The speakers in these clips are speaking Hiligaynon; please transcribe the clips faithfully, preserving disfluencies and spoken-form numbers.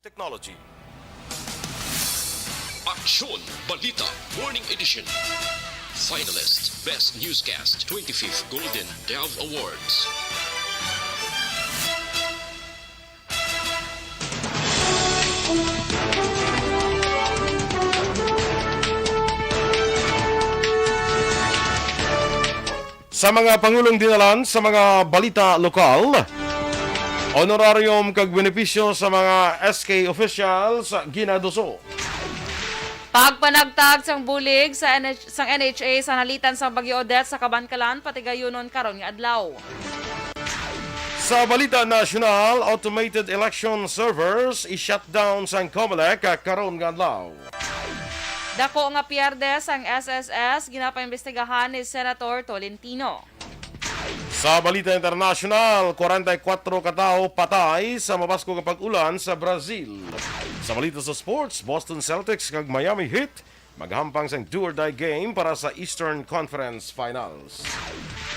Technology. Aksyon Balita Morning Edition. Finalist, Best Newscast, twenty-fifth Golden Dove Awards. Sa mga pangulong dinalan sa mga balita lokal, honorarium kag benepisyo sa mga S K officials ginaduso. Pagpanagtag sang bulig sa N H, sang N H A sa nalitan sang Bagyo Odette sa Kabankalan, patigayunon karon nga adlaw. Sa balita nasyonal, automated election servers i-shutdown sang Comelec karon nga adlaw. Dako nga pierde sang S S S, ginapaimbestigahan ni Senator Tolentino. Sa balita internasyonal, kwarenta y kuwatro ka tawo patay sa mabaskog nga pag-ulan sa Brazil. Sa balita sa sports, Boston Celtics kag Miami Heat maghampang sang do or die game para sa Eastern Conference Finals.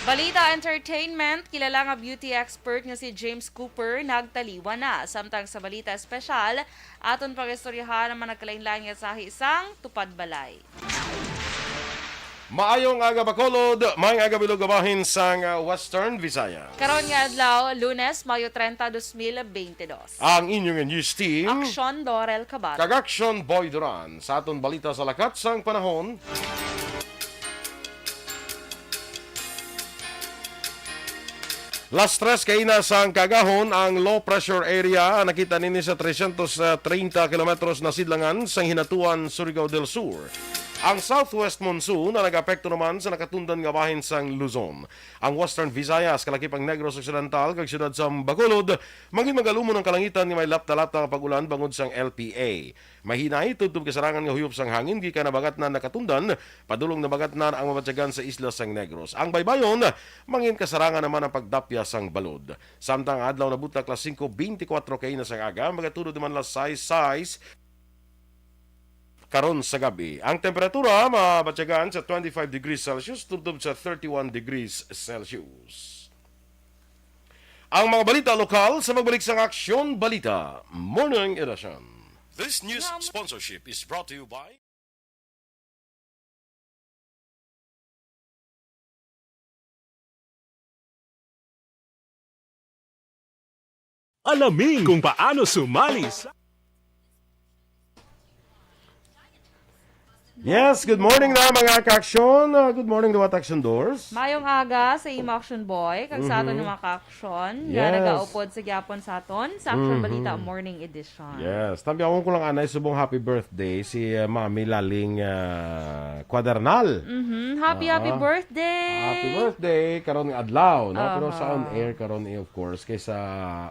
Balita entertainment, kilala nga beauty expert nga si James Cooper nagtaliwan na. Samtang sa balita espesyal, aton pag-istoryahan ang mga nagkalain-lain nga sahi sang tupad balay. Maayong aga, Bacolod. Maayong aga, bilog nga bahin sang, ah, Western Visayas. Karon nga adlaw, Lunes, Mayo treinta, dos mil beintidos. Ang inyong news team, Aksyon Dorel Cabato kag Aksyon Boy Duran. Sa aton balita sa lakat sang panahon, las tres kaina sang kaagahon ang low pressure area nakita nini sa trescientos treinta kilometros na sidlangan sang Hinatuan, Surigao del Sur. Ang southwest monsoon ang nag-apekto naman sa nakatundan nga bahin sang Luzon. Ang Western Visayas, kalakip ang Negros Occidental, kag siyudad sa Bacolod, mangin magalumon ang kalangitan nga may lapta-lapta nga pag-ulan bangod sang L P A. Mahinay tubtob kasarangan nga huyop sang hangin gikan nabagatnan nakatundan, padulong nabagatnan ang mabatyagan sa isla sang Negros. Ang baybayon, mangin kasarangan naman ang pagdapya sang balod. Samtang ang adlaw nabuta alas singko beintikwatro kaina sang aga, magatulod naman alas sais sais karon sa gab-i. Ang temperatura mabatyagan sa twenty-five degrees Celsius tubtob sa thirty-one degrees Celsius. Ang mga balita lokal sa pagbalik sang Aksyon Balita Morning Edition. This news sponsorship is brought to you by Alamin kung paano sumali sa Yes, good morning na, mga ka-aksyon. Uh, good morning, liwat aksyon doors. Mayong aga sa imo, action boy, kag sa aton Mhm. nga mga ka-aksyon nga Yes. nagaupod sa gyapon sa aton sa Aksyon Mhm. Balita Morning Edition. Yes, tambiawon ko lang anay subong happy birthday si, uh, Mami Laling, uh, Cuadernal. Mhm. Happy, happy Ah. birthday! Happy birthday karon nga adlaw, no? Pero sa Aha. on air karon, eh, of course, kay sa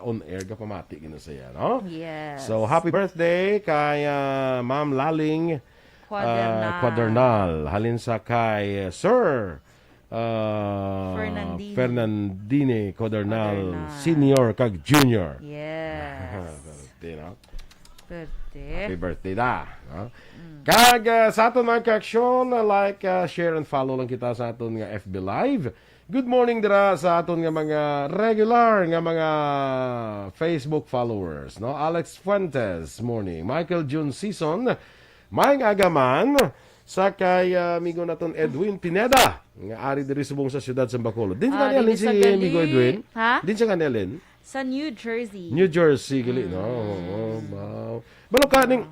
on air gapamati gina saya, no? Yes. So, happy birthday kay, uh, Ma'am Laling, uh, Cuadernal. Cuadernal. Halin sa kay, uh, Sir, uh, Fernandini. Fernandini Cuadernal Cuadernal. Senior kag Junior. Yes. Pwerte, no? Pwerte. Happy birthday da, no? Mm. Kag, uh, sa aton mga ka-aksyon, uh, like, uh, share, and follow lang kita sa aton nga F B Live. Good morning dira sa aton nga mga regular nga mga Facebook followers, no? Alex Fuentes, morning. Michael June Season, maayong aga man. Sa kay, ah, amigo naton Edwin Pineda, nga ari diri subong sa siyudad sa Bacolod. Din Ah, ka ni Alin diri si sa gali. amigo Edwin? Ha? Din siya ka ni Alin? Sa New Jersey. New Jersey, gali, no? Mm. Oo, wow. Balo ka ning,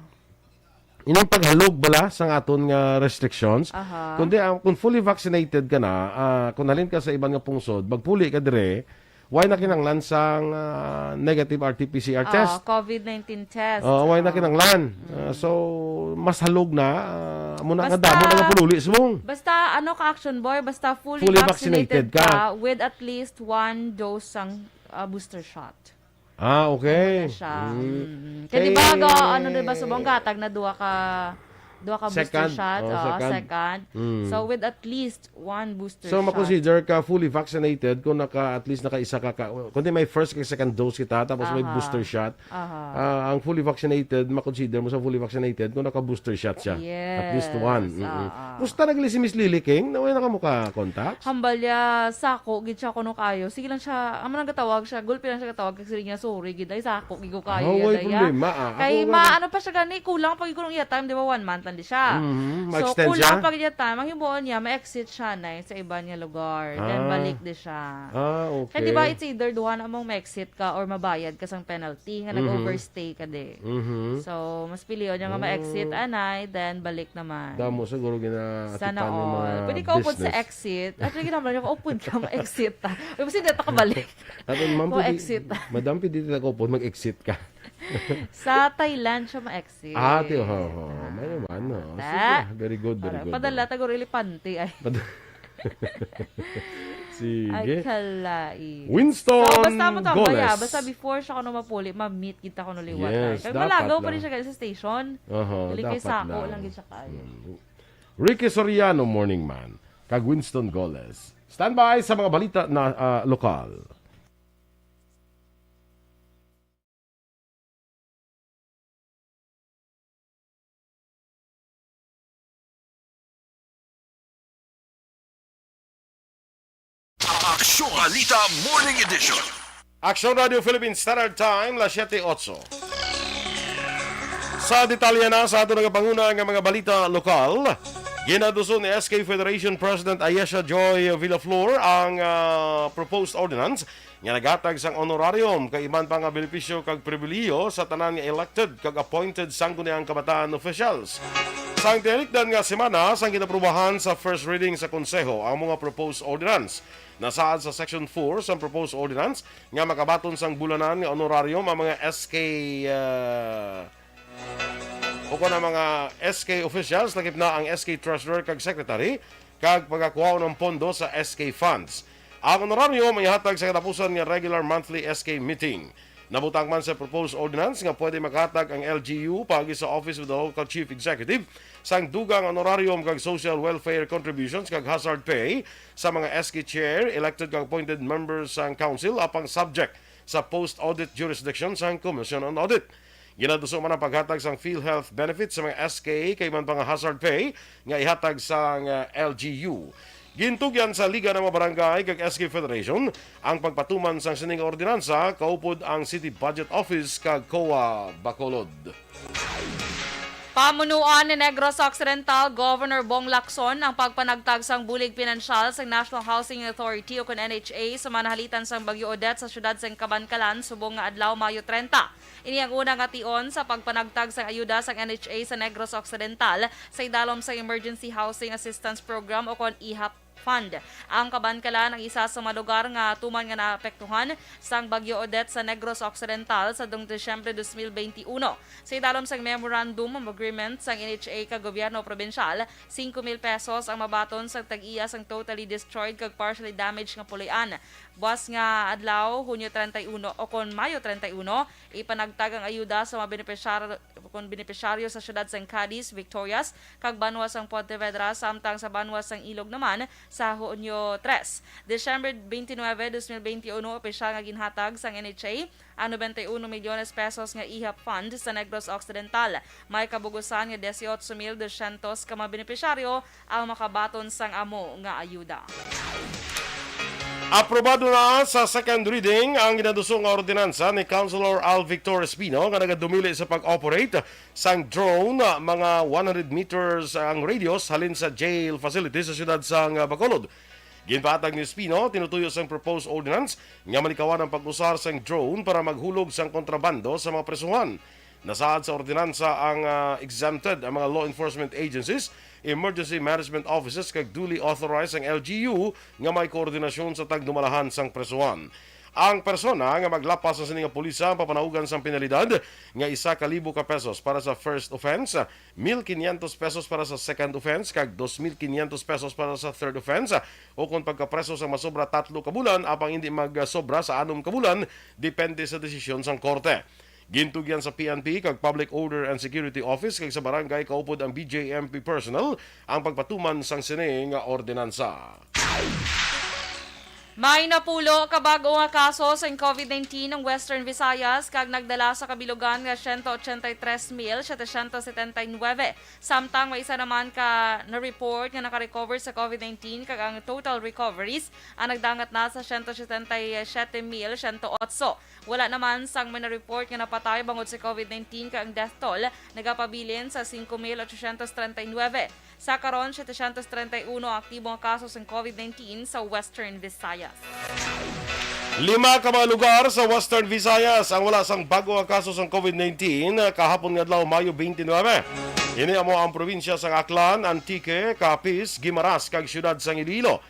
ining paghalog bala sa aton nga restrictions. Aha. Kundi, ah, kung fully vaccinated ka na, ah, kung halin ka sa iban nga pungsod, magpuli ka dire, why na kinanglan sang, ah, negative R T P C R Ah, test? covid nineteen test. Oo, why na Ah. kinanglan? Ah, Mm. so, mas halog na, ah, amo na nga Basta, damo na nga pululi subong. basta, ano ka, action boy, basta fully Fully vaccinated vaccinated ka. ka with at least one dose sang, ah, booster shot. Ah, okay. Ano na siya? Mm. Mm. Kay di ba, ga-, ano, di ba, Eh, subong gatag na duha ka Duha ka booster Second. shot, Oh, oo, second. second. Mm. So, with at least one booster So, shot. ma-consider ka fully vaccinated kung naka, at least naka-isa ka, ka, kung di may first kag second dose kita, tapos may Aha. booster shot, Aha. ah, ang fully vaccinated, ma-consider mo sa fully vaccinated kung naka-booster shot siya. At least Yes, one. Mm-mm. oo. Musta na gali si Miss Lily King? Naway na ka mo ka-contact? Hambal ya, sako, gid siya kuno kayo. Sige lang siya, amo nang gatawag siya, gulpi lang siya gatawag, kag sige niya, "Sorry, gid, ay, sako, gid ko kayo, Ah, way yada, ya." problema, ah. Kay Ako, ma-, wala. ano pa siya gani, kulang pa gid kuno iya time, di ba, one month lang di siya. Mhm, So, ma-extend kulang siya? pa gid iya time, ang himuon niya, ma-exit siya na sa iba niya lugar, then Ah. balik di siya. Ah, Kay di ba, okay. it's either duha na mong ma-exit ka or mabayad ka sang penalty nga Mhm. nag-overstay ka di. Mhm. So, mas pilion niya nga ma-exit, Oh. anay, then balik naman. Damo siguro gina-atipan Sana ng mga all. Pwede ka upod sa business. exit. Actually, ginamla niya, "Upod ka, ma-exit ta." Uy, basta hindi ta kabalik. Ato, ma'am, Mo pwede, exit. madam, pwede ta kaupod, mag-exit ka. Sa Thailand siya ma-exit. Ah, ti-, ho, ho. Ah. May naman, no? Ta. Sige, very good, very Alright, good, padala, no? tago elepante, ay. Pad-, Sige. Ay, kalai. Winston So, basta mo tambaya, Goles. basta before siya kuno mapuli, ma-meet kita kuno liwat, Yes, ay. Kay dapat malagaw pa lang. rin siya sa station. Aha, Dili kay dapat sako lang. lang gid siya kayo. Mm. Ricky Soriano, morning man. Kag Winston Goles. Standby sa mga balita na, ah, lokal. Aksyon Balita Morning Edition. Aksyon Radio Philippines Standard Time, las siete otso. Sa detalye na sa ato nagapanguna nga mga balita lokal, ginaduso ni S K Federation President Ayesha Joy Villaflor ang, ah, proposed ordinance nga naghatag sang honorarium kag iban pa nga benepisyo kag pribilehiyo sa tanan nga elected kag appointed sangguniang kabataan officials. Sang tinikdan nga semana, sang ginaprubahan sa first reading sa Konseho ang mga proposed ordinance. Nasaad sa Section four sang proposed ordinance nga makabaton sang bulanan nga honorarium ang mga S K, ah, o kon ang mga S K officials, lakip na ang S K treasurer kag secretary, kag pagakuhaon ng pondo sa S K funds. Ang honorarium ang ihatag sa katapusan nga regular monthly S K meeting. Nabutang man sa proposed ordinance nga pwede makahatag ang L G U paagi sa Office of the Local Chief Executive sang dugang honorarium kag social welfare contributions kag hazard pay sa mga S K chair, elected kag appointed members sang council, apang subject sa post-audit jurisdiction sang Commission on Audit. Ginaduso man ang paghatag sang PhilHealth benefits sa mga S K kag iban pa nga hazard pay nga ihatag sang, ah, L G U. Gintugyan sa Liga ng mga Barangay kag S K Federation ang pagpatuman sang sining ordinansa, kaupod ang City Budget Office kag COA Bacolod. Pamunuan ni Negros Occidental Governor Bong Lacson ang pagpanagtag sang bulig pinansyal sang National Housing Authority o kon N H A sa manahalitan sang Bagyo Odette sa siyudad sang Kabankalan subong nga adlaw, Mayo trenta. Ini ang una nga tion sa pagpanagtag sang ayuda sang N H A sa Negros Occidental sa idalom sang Emergency Housing Assistance Program o kon E HAP Fund. Ang Kabankalan ang isa sa mga lugar nga tuman nga naapektuhan sang Bagyo Odette sa Negros Occidental sadtong Disyembre dos mil benti uno. Sa idalom sang Memorandum of Agreement sang N H A kag Gobyerno Probinsyal, singko mil pesos ang mabaton sang tag-iya sang totally destroyed kag partially damaged nga puloy-an. Buas nga adlaw, Hunyo treinta y uno o kon Mayo treinta y uno, ipanagtag ang ayuda sa mga benepisyar-, kon benepisyaryo sa siyudad sang Cadiz, Victorias, kag banwa sang Pontevedra, samtang sa banwa sang Ilog naman sa Hunyo tres. December twenty-nine, dos mil benti uno, opisyal nga ginhatag sang N H A ang noventa y uno milyones pesos nga E HAP fund sa Negros Occidental. May kabugusan nga dieciocho mil doscientos ka mga benepisyaryo ang makabaton sang amo nga ayuda. Aprobado na sa second reading ang ginaduso nga ordinansa ni Councilor Al Victor Espino nga nagadumili sa pag-operate sang drone, mga one hundred meters ang radius halin sa jail facility sa siyudad sang Bacolod. Ginpatag ni Espino, tinutuyo sang proposed ordinance nga malikawan ang pag-usar sang drone para maghulog sang kontrabando sa mga presuhan. Nasaad sa ordinansa ang, ah, exempted ang mga law enforcement agencies, emergency management offices, kag duly authorized ang L G U nga may koordinasyon sa tagdumalahan sang presuhan. Ang persona nga maglapas sa sini nga pulisa ang papanaugan sang penalidad nga isa ka libo ka pesos para sa first offense, mil quinientos pesos para sa second offense, kag dos mil quinientos pesos para sa third offense, o kon pagkapreso sang masobra tatlo ka bulan, apang indi magsobra sa anom ka bulan, depende sa desisyon sang korte. Gintugyan sa P N P kag Public Order and Security Office kag sa barangay kaupod ang B J M P personnel ang pagpatuman sang sini nga ordinansa. May napulo ka bag-o nga kaso sang COVID nineteen ang Western Visayas kag nagdala sa kabilugan nga siyento ochenta y tres mil setecientos setenta y nueve. Samtang may isa naman ka na-report nga naka-recover sa COVID nineteen kag ang total recoveries ang nagdangat na sa siyento setenta y siyete mil siyento otso. Wala naman sang may na-report nga napatay bangod sa COVID nineteen kag ang death toll nagapabilin sa singko mil ochocientos treinta y nuebe. Sa karon, setecientos treinta y uno ang aktibo nga kaso sang COVID nineteen sa Western Visayas. Lima ka mga lugar sa Western Visayas ang wala sang bag-o nga kaso sang COVID nineteen kahapon nga adlaw, Mayo twenty-nine. Ini amo ang probinsya sang Aklan, Antique, Capiz, Guimaras, kag siyudad sang Iloilo.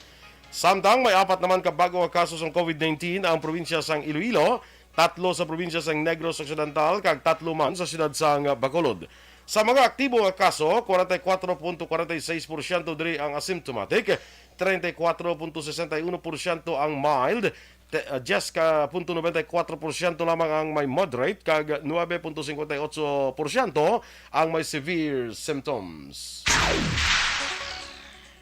Samtang may apat naman ka bag-o nga kaso sang COVID nineteen ang probinsya sang Iloilo, tatlo sa probinsya sang Negros Occidental, kag tatlo man sa siyudad sang Bacolod. Sa mga aktibo nga kaso, forty-four point forty-six porsyento diri ang asymptomatic, thirty-four point sixty-one porsyento ang mild, te-, ah, ten ka punto nobenta y kuwatro porsyento lamang ang may moderate, kag nuebe punto singkwenta y otso porsyento ang may severe symptoms.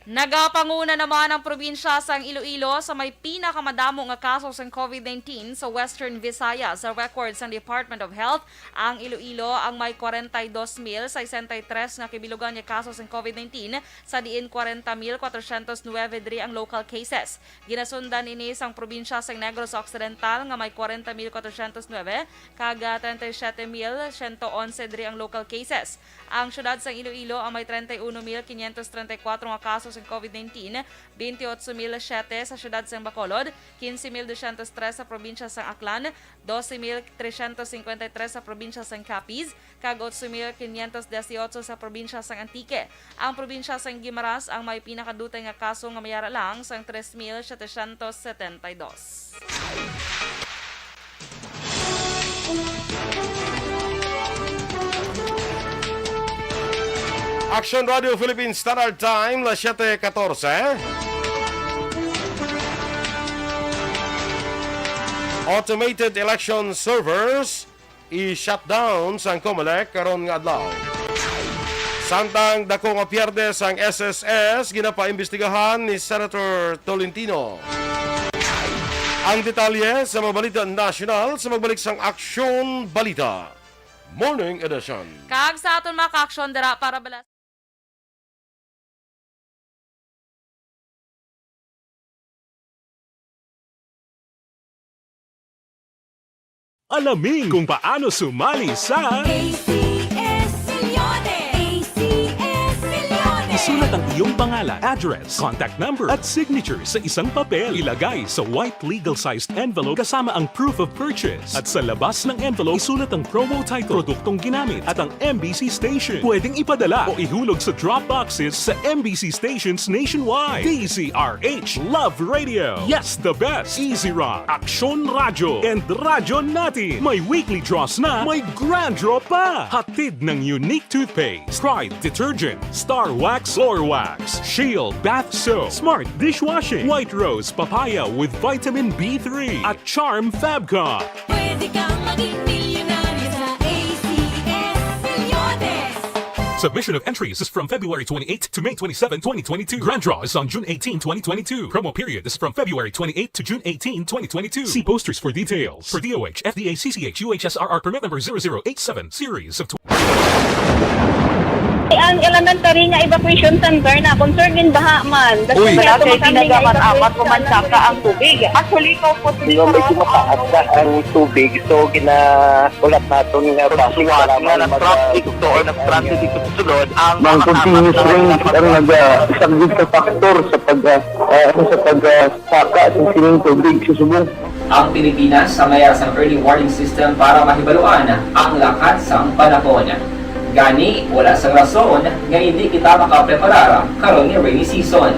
Nagapanguna naman ang probinsya sang Iloilo sa may pinakamadamo nga kaso sang COVID nineteen sa Western Visayas. Sa record sang Department of Health, ang Iloilo ang may kwarenta y dos mil sesenta y tres nga kibilugan nga kaso sang COVID nineteen, sa diin kwarenta mil kwatrocientos nuebe diri ang local cases. Ginasundan ini sang probinsya sang Negros Occidental nga may kwarenta mil kwatrocientos nuebe kag, ah, treinta y siete mil siyento onse diri ang local cases. Ang siyudad sang Iloilo ang may treinta y uno mil quinientos treinta y cuatro nga kaso sang COVID nineteen, veintiocho mil siete sa siyudad sang Bacolod, quince mil doscientos tres sa probinsya sang Aklan, doce mil trescientos cincuenta y tres sa probinsya sang Capiz, kag ocho mil quinientos dieciocho sa probinsya sang Antique. Ang probinsya sang Guimaras ang may pinakadutay nga kaso nga may ara lang sang tres mil setecientos setenta y dos. Action Radio Philippine Standard Time, las siete catorce. Automated election servers i-shutdown sang Comelec karon nga adlaw. Samtang dako nga pierde sang S S S, ginapaimbestigahan ni Senator Tolentino. Ang detalye sa mga balita nasyonal sa magbalik sang Aksyon Balita Morning Edition. Kag sa aton mga ka-aksyon dira para bala Alamin kung paano sumali sa A C S Millones! A C S Millones! Isulat ang iyong pangalan, address, contact number, at signature sa isang papel. Ilagay sa white legal-sized envelope kasama ang proof of purchase. At sa labas ng envelope, isulat ang promo title, produktong ginamit, at ang M B C station. Pwedeng ipadala o ihulog sa drop boxes sa M B C stations nationwide. D Z R H Love Radio. Yes, the best. Easy Rock, Aksyon Radyo, and Radyo Natin. May weekly draws na, may grand draw pa. Hatid ng Unique Toothpaste, Pride Detergent, Star Wax Floor Wax, Shield Bath Soap, Smart Dishwashing, White Rose Papaya with Vitamin B three, at Charm Fabcon. Pwede kang maging milyonaryo sa A C S Millones. Submission of entries is from February twenty-eighth to May twenty-seven, twenty twenty-two. Grand draw is on June eighteen, twenty twenty-two. Promo period is from February twenty-eighth to June eighteen, twenty twenty-two. See posters for details. For D O H, F D A, C C H, U H S R R permit number zero zero eight seven, series of Ang elementary nga evacuation center na concerned in baha man. Uy, Dapat naa kay kami nga tinaga man, evacuation amat ko man center. Saka ang tubig. Actually, ko po. Di ba, medyo mataas na ang tubig, so ginaulat naton nga Sa suwat nga nag-traffic to or nag-transit dito sa sulod, ang Ng mga continuous rain ang naga-, isa gid sa factor sa pag, ah, ah, sa pag, ah, saka sa sining tubig sa subong. Ang Pilipinas sa mayar sang early warning system para mahibaluan ang lakat sang panahon. Gani, wala sang rason nga hindi kita makapreparar karon nga rainy season.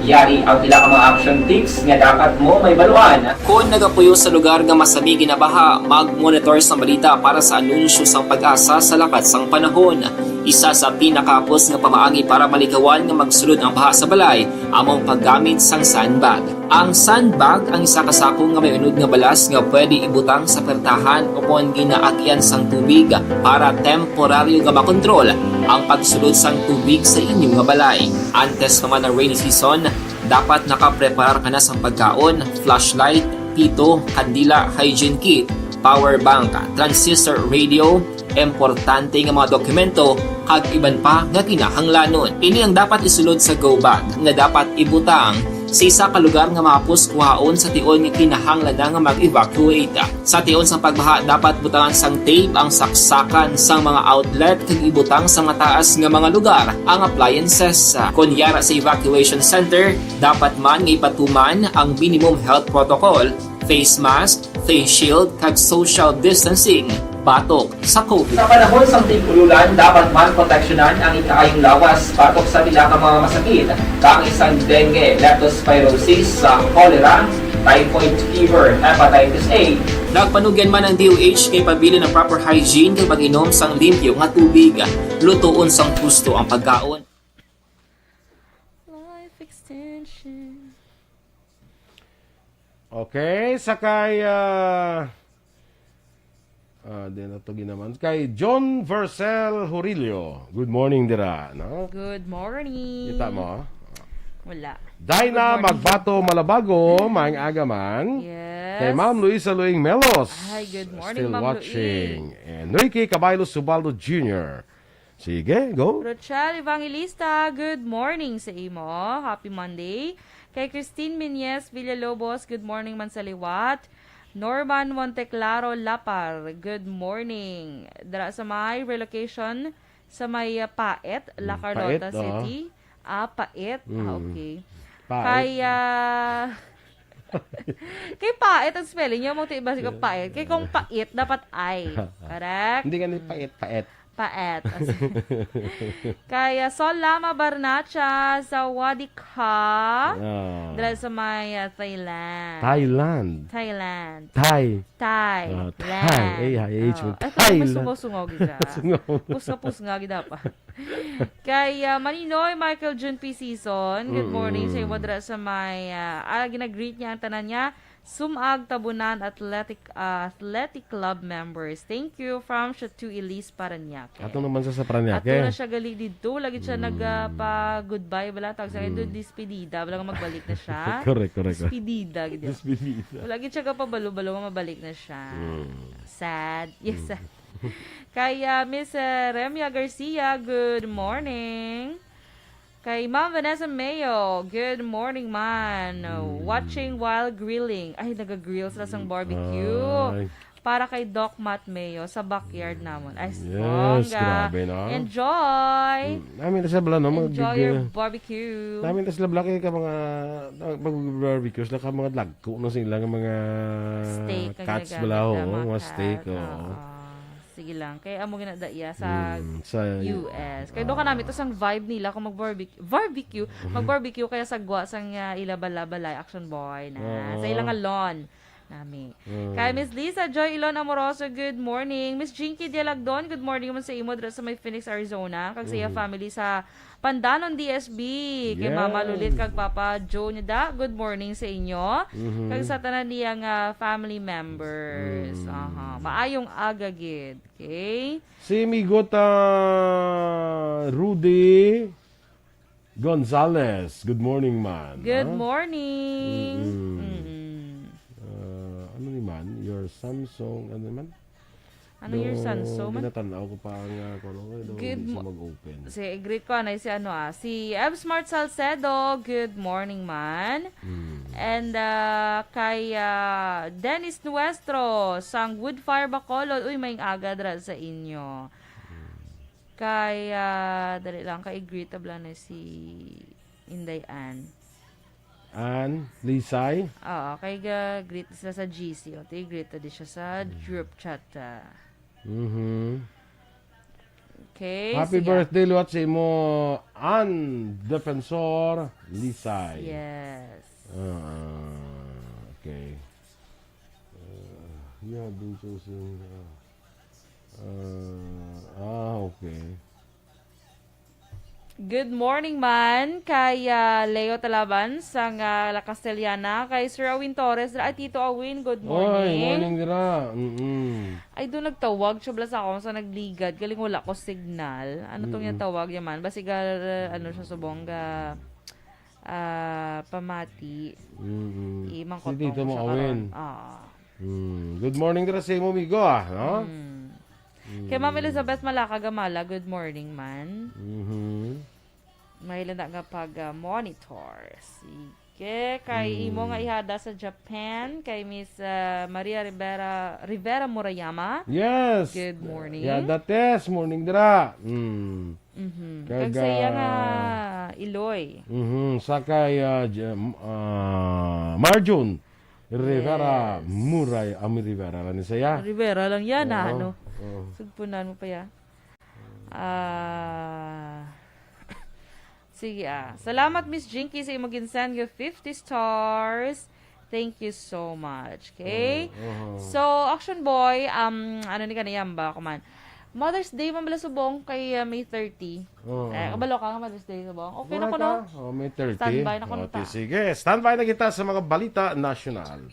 Yari ang pila ka mga action tips nga dapat mo mahibaluan. Kon nagapuyo sa lugar nga masami ginabaha, mag-monitor sang balita para sa anunsyo sang PAGASA sa lakat sang panahon. Isa sa pinakahapos nga pamaagi para malikawan nga magsulod ang baha sa balay amo ang paggamit sang sandbag. Ang sandbag ang isa ka sako nga may unod nga balas nga pwede ibutang sa pertahan ukon ginaagyan sang tubig para temporaryo nga makontrol ang pagsulod sang tubig sa inyo nga balay. Antes pa man ang rainy season, dapat nakapreparar ka na sang pagkaon, flashlight, pito, kandila, hygiene kit, power bank, transistor radio, importante nga mga dokumento, kag iban pa nga kinahanglanon. Ini ang dapat isulod sa go bag nga dapat ibutang sa isa ka lugar nga mahapos kuhaon sa tion nga kinahanglan na nga mag-evacuate. Sa tion sang pagbaha, dapat butangan sang tape ang saksakan sang mga outlet kag ibutang sa mataas nga mga lugar ang appliances. Kon yara sa evacuation center, dapat man nga ipatuman ang minimum health protocol, face mask, face shield, kag social distancing batok sa COVID. Sa panahon sang tig-ululan, dapat man proteksyonan ang ikaayong lawas batok sa pila ka mga masakit, kaangay sang dengue, leptospirosis, sa cholera, typhoid fever, hepatitis A. Nagpanugyan man ang D O H kay pabilin ang proper hygiene kag pag-inom sang limpyo nga tubig. Lutoon sang husto ang pagkaon. Life extension. Okay, sa kay, ah, ah, di na to ginaman. Kay John Vercel Hurillo. Good morning dira, no? Good morning. Kita mo? Wala. Dinah Magbato Malabago, maayong aga man. Yes. Kay Ma'am Luisa Luing Melos. Hi, good morning, Still Ma'am watching. Luing. And Ricky Cabaylo Subaldo Junior. Sige, go. Rochelle Evangelista, good morning sa imo. Happy Monday. Kay Christine Minyes Villalobos, good morning man sa liwat. Norman Monteclaro Lapar, good morning. Dira sa may relocation sa may, ah, Paet, La Mm, Carlota Paet, oo. City. Ah, Paet. Ah, Mm. Okay. Paet. Kay, ah, kay Paet ang spelling niya, mo tiba ko Paet. Kay kung Pait, dapat I. Correct? Hindi ka ni Mm. Paet, Paet. Paet. Kay, ah, Sol Lama Barnacha, Sawadee ka. Ah. Dira sa may, ah, Thailand. Thailand. Thailand. Thai. Thai. Ah, Thai. Land. A I H O. Oh. Ay, kung may Thailand. Sungaw-sungaw gid siya. Sungaw. Pusnga-pusnga gid dapat. Kay, ah, Maninoy Michael June P. Season, good morning sa imo Mm. dira sa may, ah, ah, ginagreet niya ang tanan niya. Sumag, Tabunan, Athletic, ah, Athletic Club members. Thank you from Chateau Elise, Parañaque. Ato naman sa, sa Parañaque. Ato na siya gali dito. Lagi siya Mm. nag, ah, pa-goodbye, bala. Tawag sa akin, Mm. despedida. Bala nga magbalik na siya. Correct, correct, correct. Despedida, gid. Despedida. Lagi siya kapabalo-balo nga mabalik na siya. Mm. Sad. Yes, Mm. sad. Kay, ah, Miss, ah, Remia Garcia, good morning. Kay Ma'am Vanessa Mayo, good morning, man. Mm. Watching while grilling. Ay, naga-grill sila sang barbecue. Ay. Para kay Doc Matt Mayo sa backyard namon. Ay, Yes, bongga. Grabe, no? Enjoy! Mm, namin na sila, no? Mag-, Enjoy your uh, barbecue. Namin na sila, Black, eh, ka mga, ah, mag-barbecue sila, ka mga dagko na sila, nga mga Steak ang cuts, ginagamit bala, na, oh, mga mga steak, cut. Oo. Oo. Sige lang. Kay amo gina da iya sa Mm, sa U S. Kay do ka ah. Nami to sang vibe nila kung mag-barbecue. Barbecue. Mag-barbecue kaya sa gwa sang, ah, ila bala-balay, action boy na. Sa Oo. Ila nga lawn. Nami. Mm. Kay Miss Lisa Joy Ilon Amoroso, good morning. Miss Jinky Dialagdon, good morning man sa imo dira sa may Phoenix, Arizona. Kag sa iya Mhm. family sa Pandanon D S B. Kay Mama Yan. Lulit kag Papa Joe Nida, good morning sa inyo. Mhm. Kag sa tanan niya nga family members. Mm. Aha. Maayong aga gid. Okay? Si Migot, ah, Rudy Gonzalez. Good morning, man. Good Ah? morning. Mm-mm. Mm-mm. Ah, ano ni man? Your Samsung, ano ni man? Ano your Do, Samsung man? Ginatanaw ko pa ang, ah, kung ano, do, Good hindi siya mo-, mag-open. Si, greet ko, anay si ano, ah, si Ev Smart Salcedo. Good morning, man. Mm. And, ah, kay, ah, Dennis Nuestro, sang Woodfire Bacolod. Uy, may aga dra sa inyo. Mm. Kay, ah, dali lang, kay greet abla na si Inday Ann. Ann, Lisay? Oo, kay ga-greet sila sa G C. O, ti-greet na di siya sa Mm. group chat, ah. Mhm. Okay, Happy sige. Birthday, liwat sa imo, Ann Defensor Lisay. Yes. Ah, okay. Uh, you have been chosen, uh, Uh, ah, okay. Good morning man kay, ah, Leo Talaban sang, ah, La Castellana, kay Sir Awin Torres, ay, Tito Awin, good Oy, morning. Morning dira. Mm-mm. Ay, doon nagtawag siya bala sa akong sa nagligad, galing wala ko signal. Ano tong Mm-mm. Yung tawag yaman? Basig, ah, ano siya subong ga, ah, pamati. Mm-mm. Imang Si Tito kotong mo siya Awin. Karon. Ah. Mm. Good morning dira sa imo, amigo, ah, no? Mm. Kay Ma'am Elizabeth Malaka Gamala, good morning man. Mhm. May landa nga pag, ah, monitor. Sige, kay Mm. imo nga ihada sa Japan, kay Miss, ah, Maria Rivera, Rivera Murayama. Yes. Good morning. Yada Tess, morning dira. Mm. Mhm. Kag, Kag sa iya nga ah, Iloy. Mhm. Sa kay, ah, J-, ah, Marjun Rivera Yes. Muray, Ami Rivera lang ni saya. Rivera lang yan, ah, Oo. Ano? Oo. Sugpunan mo pa ya. Ah. Sige, ah. Salamat, Miss Jinky, sa imo ginsend nga fifty stars. Thank you so much. Okay? Oo, oo. So, Action Boy, um, ano ni kaniyam ba? Kuman. Mother's Day man bala subong kay, uh, May thirty. Oo. Eh, kabalo ka nga Mother's Day subong. Okay na Wala ko, no? ka? Oh, May thirty. Standby na ko Oh, na ta. ti-, sige. Standby na kita sa mga balita nasyonal.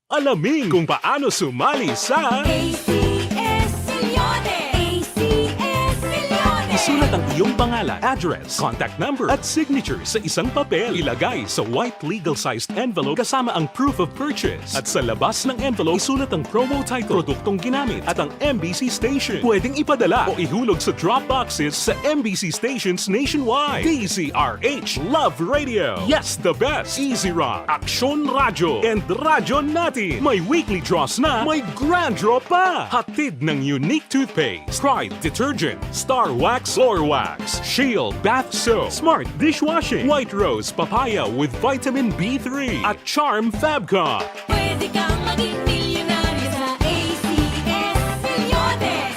Alamin kung paano sumali sa A C S Millones. A C S Millones. Isulat ang iyong pangalan, address, contact number, at signature sa isang papel. Ilagay sa white legal-sized envelope kasama ang proof of purchase. At sa labas ng envelope, isulat ang promo title, produktong ginamit, at ang M B C station. Pwedeng ipadala o ihulog sa drop boxes sa M B C stations nationwide. D Z R H Love Radio. Yes, the best. Easy Rock. Aksyon Radyo. And Radyo Natin. May weekly draws na, may grand draw pa. Hatid ng Unique Toothpaste, Pride Detergent, Star Wax, Floor Wax, Shield Bath Soap, Smart Dishwashing, White Rose Papaya with Vitamin B three, at Charm Fabcon. Pwede kang maging milyonaryo sa A C S Millones.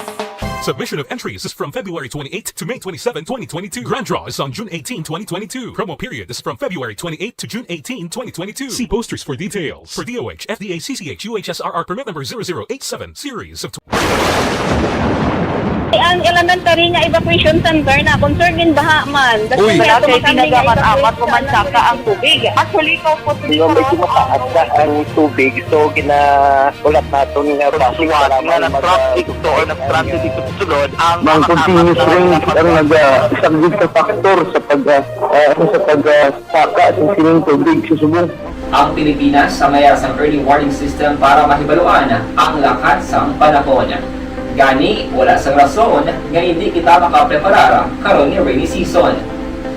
Submission of entries is from February twenty-eighth to May twenty-seven, twenty twenty-two. Grand draw is on June eighteen, twenty twenty-two. Promo period is from February twenty-eighth to June eighteen, twenty twenty-two. See posters for details. For D O H, F D A, C C H, U H S R R permit number zero zero eight seven, series of Ang elementary nga evacuation center na concern in baha man. Uy. Wala kay pinagamat-amat ko man saka ang tubig. Actually, ko po Medyo mataas na ang tubig, so ginahulat naton nga basi nga kailangan mag-, traffic to or nag-traffic dito sa sulod ang Ang continuous rain ang nagasaglit sa factor sa pag, ah, ah, sa pag, ah, saka sa sining tubig sa subong. Ang Pilipinas ang may sang early warning system para mahibaluan ang lakat sang panahon. Gani, wala sang rason nga indi kita makapreparar karon nga rainy season.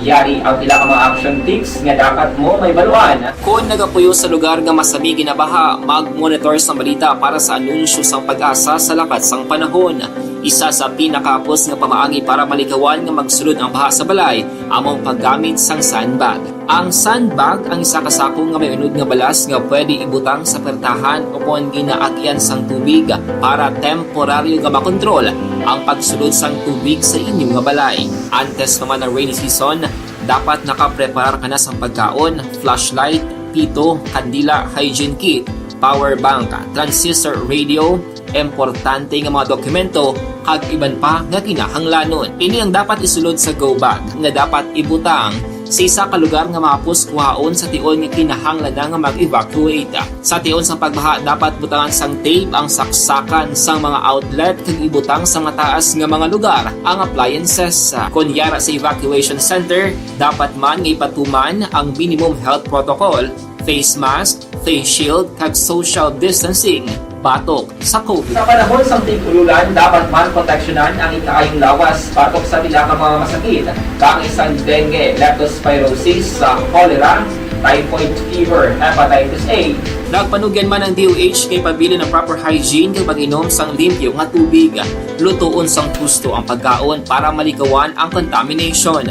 Yari ang pila ka mga action tips nga dapat mo mahibaluan. Kon nagapuyo sa lugar nga masami ginabaha, mag-monitor sang balita para sa anunsyo sang PAGASA sa lakat sang panahon. Isa sa pinakahapos nga pamaagi para malikawan nga magsulod ang baha sa balay amo ang paggamit sang sandbag. Ang sandbag ang isa ka sako nga may unod nga balas nga pwede ibutang sa pertahan o kon ginaagyan sang tubig para temporaryo nga makontrol ang pagsulod sang tubig sa inyo nga balay. Antes pa man ang rainy season, dapat nakapreparar ka na sang pagkaon, flashlight, pito, kandila, hygiene kit, power bank, transistor radio, importante nga mga dokumento, kag iban pa nga kinahanglanon. Ini ang dapat isulod sa go bag nga dapat ibutang sa isa ka lugar nga mahapos kuhaon sa tion nga kinahanglan na nga mag-evacuate. Sa tion sang pagbaha, dapat butangan sang tape ang saksakan sang mga outlet kag ibutang sa mataas nga mga lugar ang appliances. Kon yara sa evacuation center, dapat man nga ipatuman ang minimum health protocol, face mask, face shield, kag social distancing batok sa COVID. Sa panahon sang tig-ululan, dapat man proteksyonan ang ikaayong lawas batok sa pila ka mga masakit, kaangay sang dengue, leptospirosis, sa cholera, typhoid fever, hepatitis A. Nagpanugyan man ang D O H kay pabilin ang proper hygiene kag pag-inom sang limpyo nga tubig. Lutoon sang husto ang pagkaon para malikawan ang contamination.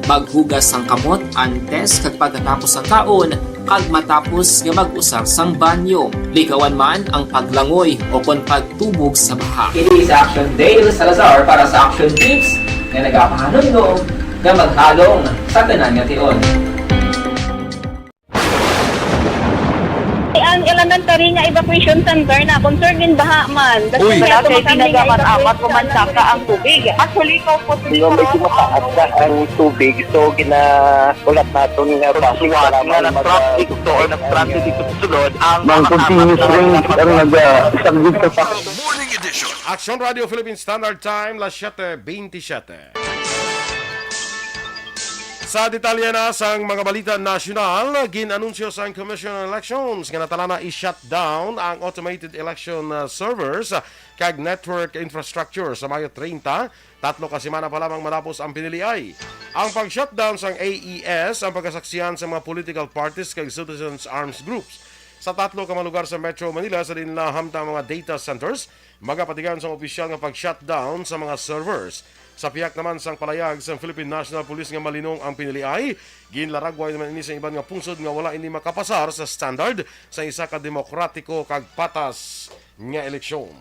Maghugas sang kamot antes kag pagkatapos sang kaon kag matapos nga mag-usar sang banyo. Likawan man ang paglangoy o kon pagtubog sa baha. Kini si Action Dale Salazar para sa Action Tips nga nagapahanumdom nga maghalong sa tanan nga tion. Nagtari nga evacuation center na, concern in baha man. Uy. Wala kay pinagaman-amat, pumansaka ang tubig. Actually, ikaw po, medyo mataas na ang tubig, so gina-, ulat naton nga basi nga nag-traffic to or nag-traffic ito sulod ang mga continuous rain ang nag-, ah, saglit sa pa. Morning edition. Action Radio Philippine Standard Time, las siete veintisiete. Sa detalye na sang mga balita nasyonal, gin-anunsyo sang Commission on Elections nga natala na i-shutdown ang automated election, uh, servers, uh, kag network infrastructure sa Mayo treinta, tatlo ka semana pa lamang matapos ang piniliay. Ang pag-shutdown sang A E S ang pagkasaksihan sa mga political parties kag citizens arms groups sa tatlo ka mga lugar sa Metro Manila sa diin nahamtang mga data centers magapatigayon sang opisyal nga pag-shutdown sa mga servers. Sa pihak naman sang palayag sang Philippine National Police nga malinong ang piniliay, ginlaragway naman ini sa iban nga pungsod nga wala ini makapasar sa standard sa isa ka demokratiko kag patas nga eleksyon.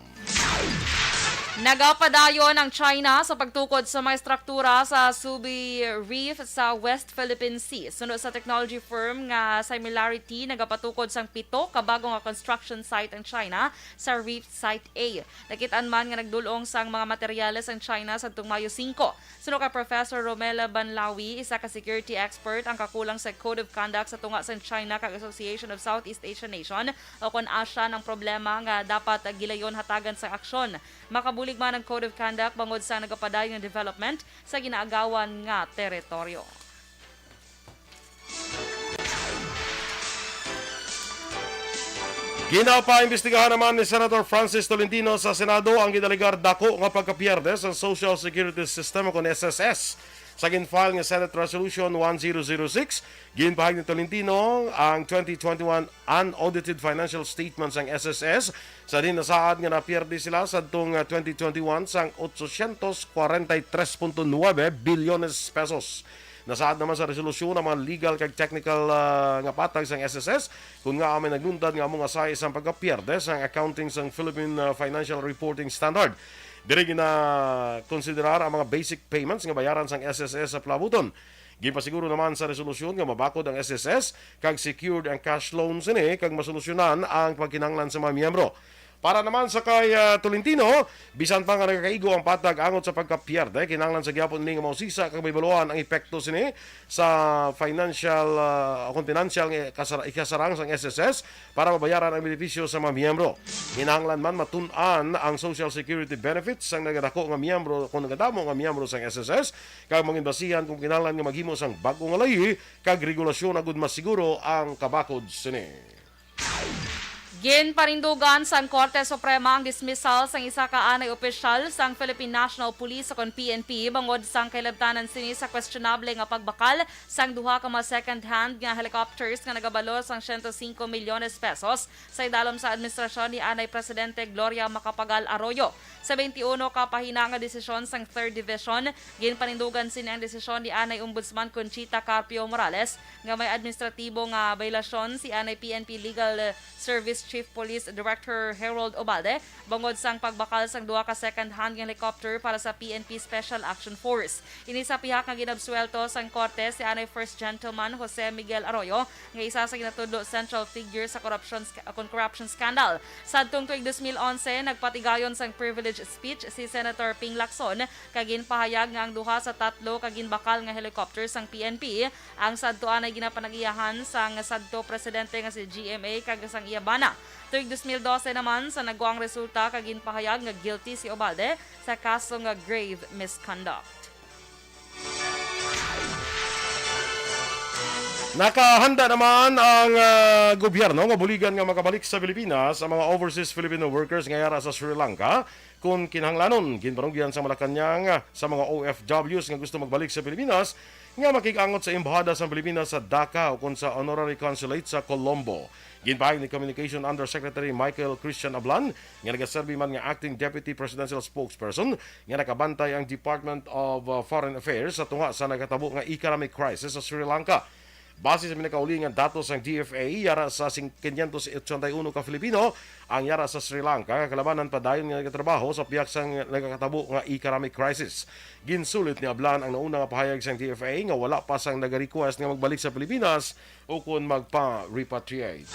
Nagapadayon ang China sa pagtukod sa mga estruktura sa Subi Reef sa West Philippine Sea. Suno sa technology firm nga Similarity, nagapatukod sang pito ka bago nga construction site ang China sa Reef Site A. Nakit-an man nga nagdul-ong sang mga materyales ang China sadtong Mayo singko. Suno kay Professor Romela Banlawi, isa ka security expert, ang kakulang sa Code of Conduct sa tunga sang China kag Association of Southeast Asian Nation o kon ASEAN ang problema nga dapat gilayon hatagan sang aksyon. Makabulig man ang Code of Conduct bangod sa nagapadayon nga development sa ginaagawan nga teritoryo. Ginapaimbestigahan naman ni Senator Francis Tolentino sa Senado ang gidalegar dako nga pagkapierde sa Social Security System o kon S S S. Sa gin-file nga Senate Resolution one zero zero six, ginpahayag ni Tolentino ang twenty twenty-one unaudited financial statements sang S S S, sa diin nasaad nga napierde sila sadtong, ah, twenty twenty-one sang ochocientos kwarenta y tres punto nuebe bilyones pesos. Nasaad naman sa resolusyon ang mga legal kag technical, ah, nga patag sang S S S, kun ngaa may nagluntad nga amo nga sa isang pagkapierde sang accounting sang Philippine, ah, Financial Reporting Standard. Diri ginakonsiderar ang mga basic payments nga bayaran sang S S S sa palabuton. Ginpasiguro naman sa resolusyon nga mabakod ang S S S kag secured ang cash loan sini kag masolusyonan ang pagkinahanglan sa mga miyembro. Para naman sa kay, ah, Tolentino, bisan pa nga nagakaigo ang patag angot sa pagkapierde, kinahanglan sa gihapon ini nga mausisa kag mahibaluan ang epekto sini sa financial, ah, o kon pinansyal nga kasar-, ikasarang sang S S S para mabayaran ang benepisyo sa mga miyembro. Kinahanglan man matun-an ang Social Security benefits sang nagadako nga miyembro, kung nagadamo nga miyembro sang S S S, kag mangin basihan kung kinahanglan nga maghimo sang bag-o nga layi kag regulasyon agud masiguro ang kabakod sini. Ginpanindugan sang Korte Suprema ang dismissal sang isa ka anay opisyal sang Philippine National Police o kon P N P bangod sang kahilabtanan sini sa questionable nga pagbakal sang duha ka mga second-hand nga helicopters nga nagabalo sang siyento singko milyones pesos sa idalom sa administrasyon ni anay Presidente Gloria Macapagal Arroyo. Sa twenty-one ka pahina nga desisyon sang Third Division, ginpanindugan sini ang desisyon ni anay Ombudsman Conchita Carpio Morales nga may administratibo nga baylasyon si anay P N P Legal Service Chief Police Director Harold Obalde bangod sang pagbakal sang duha ka second-hand nga helicopter para sa P N P Special Action Force. Ini sa pihak nga ginabsuwelto sang korte si anay First Gentleman Jose Miguel Arroyo, nga isa sa ginatudlo central figure sa corruption sc-, kon corruption scandal. Sadtong tuig dos mil onse, nagpatigayon sang privilege speech si Senator Ping Lacson, kag ginpahayag nga ang duha sa tatlo ka ginbakal nga helicopter sang P N P ang sadto anay ginapanag-iyahan sang sadto presidente nga si G M A kag sang iya bana. Tuig dos mil dose naman sa nagwa ang resulta kag ginpahayag nga guilty si Obalde sa kaso nga grave misconduct. Nakahanda naman ang, ah, gobyerno nga buligan nga makabalik sa Pilipinas ang mga overseas Filipino workers nga yara sa Sri Lanka. Kung kinahanglanon, ginbarugyan sa Malacañang, ah, sa mga O F Ws nga gusto magbalik sa Pilipinas nga makig-angot sa embahada sa Pilipinas sa Dhaka o kon sa honorary consulate sa Colombo. Ginpahayag ni Communication Undersecretary Michael Christian Ablan, nga nagaserbi man nga acting deputy presidential spokesperson, nga nakabantay ang Department of, uh, Foreign Affairs sa tunga sa nagkatabo nga economic crisis sa Sri Lanka. Base sa pinakauli nga datos sang D F A, yara sa sing-, quinientos ochenta y uno ka Filipino ang yara sa Sri Lanka, nga kalabanan pa dayon nga nagatrabaho sa pihak sang nagakatabo nga economic crisis. Ginsulit ni Ablan ang nauna nga pahayag sang D F A nga wala pa sang nagarequest nga magbalik sa Pilipinas ukon magpa-repatriate.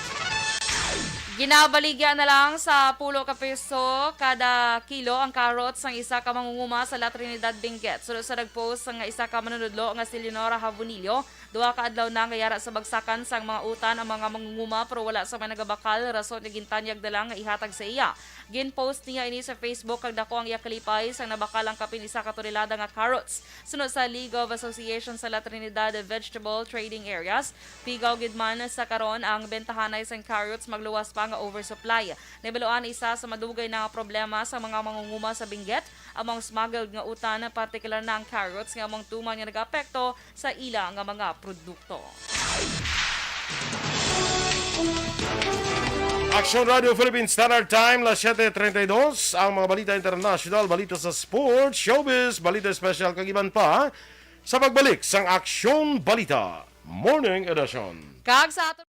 Ginabaligya na lang sa pulo ka piso kada kilo ang carrots sang isa ka mangunguma sa La Trinidad, Benguet. Suno sa nagpost nga isa ka manunudlo nga si Leonora Havonillo, duha ka adlaw na nga yara sa bagsakan sang mga utan ang mga mangunguma, pero wala sa may nagabakal, rason nga gintanyag na lang nga ihatag sa iya. Ginpost niya ini sa Facebook kag dako ang iya kalipay sang nabakal ang kapin isa ka tonelada nga carrots. Suno sa League of Association sa La Trinidad Vegetable Trading Areas, pigaw gid man sa karon ang bentahanay sang carrots, magluwas pa nga oversupply. Nahibaluan isa sa madugay na nga problema sa mga mangunguma sa Benguet, among smuggled nga utan, partikular na ang carrots nga among tuman nga nagaapekto sa ila nga mga produkto. Action Radio Philippine Standard Time, las siete treinta y dos. Ang mga balita internasyonal, balita sa sports, showbiz, balita espesyal, kag iban pa sa pagbalik sang Action Balita Morning Edition. Kag sa aton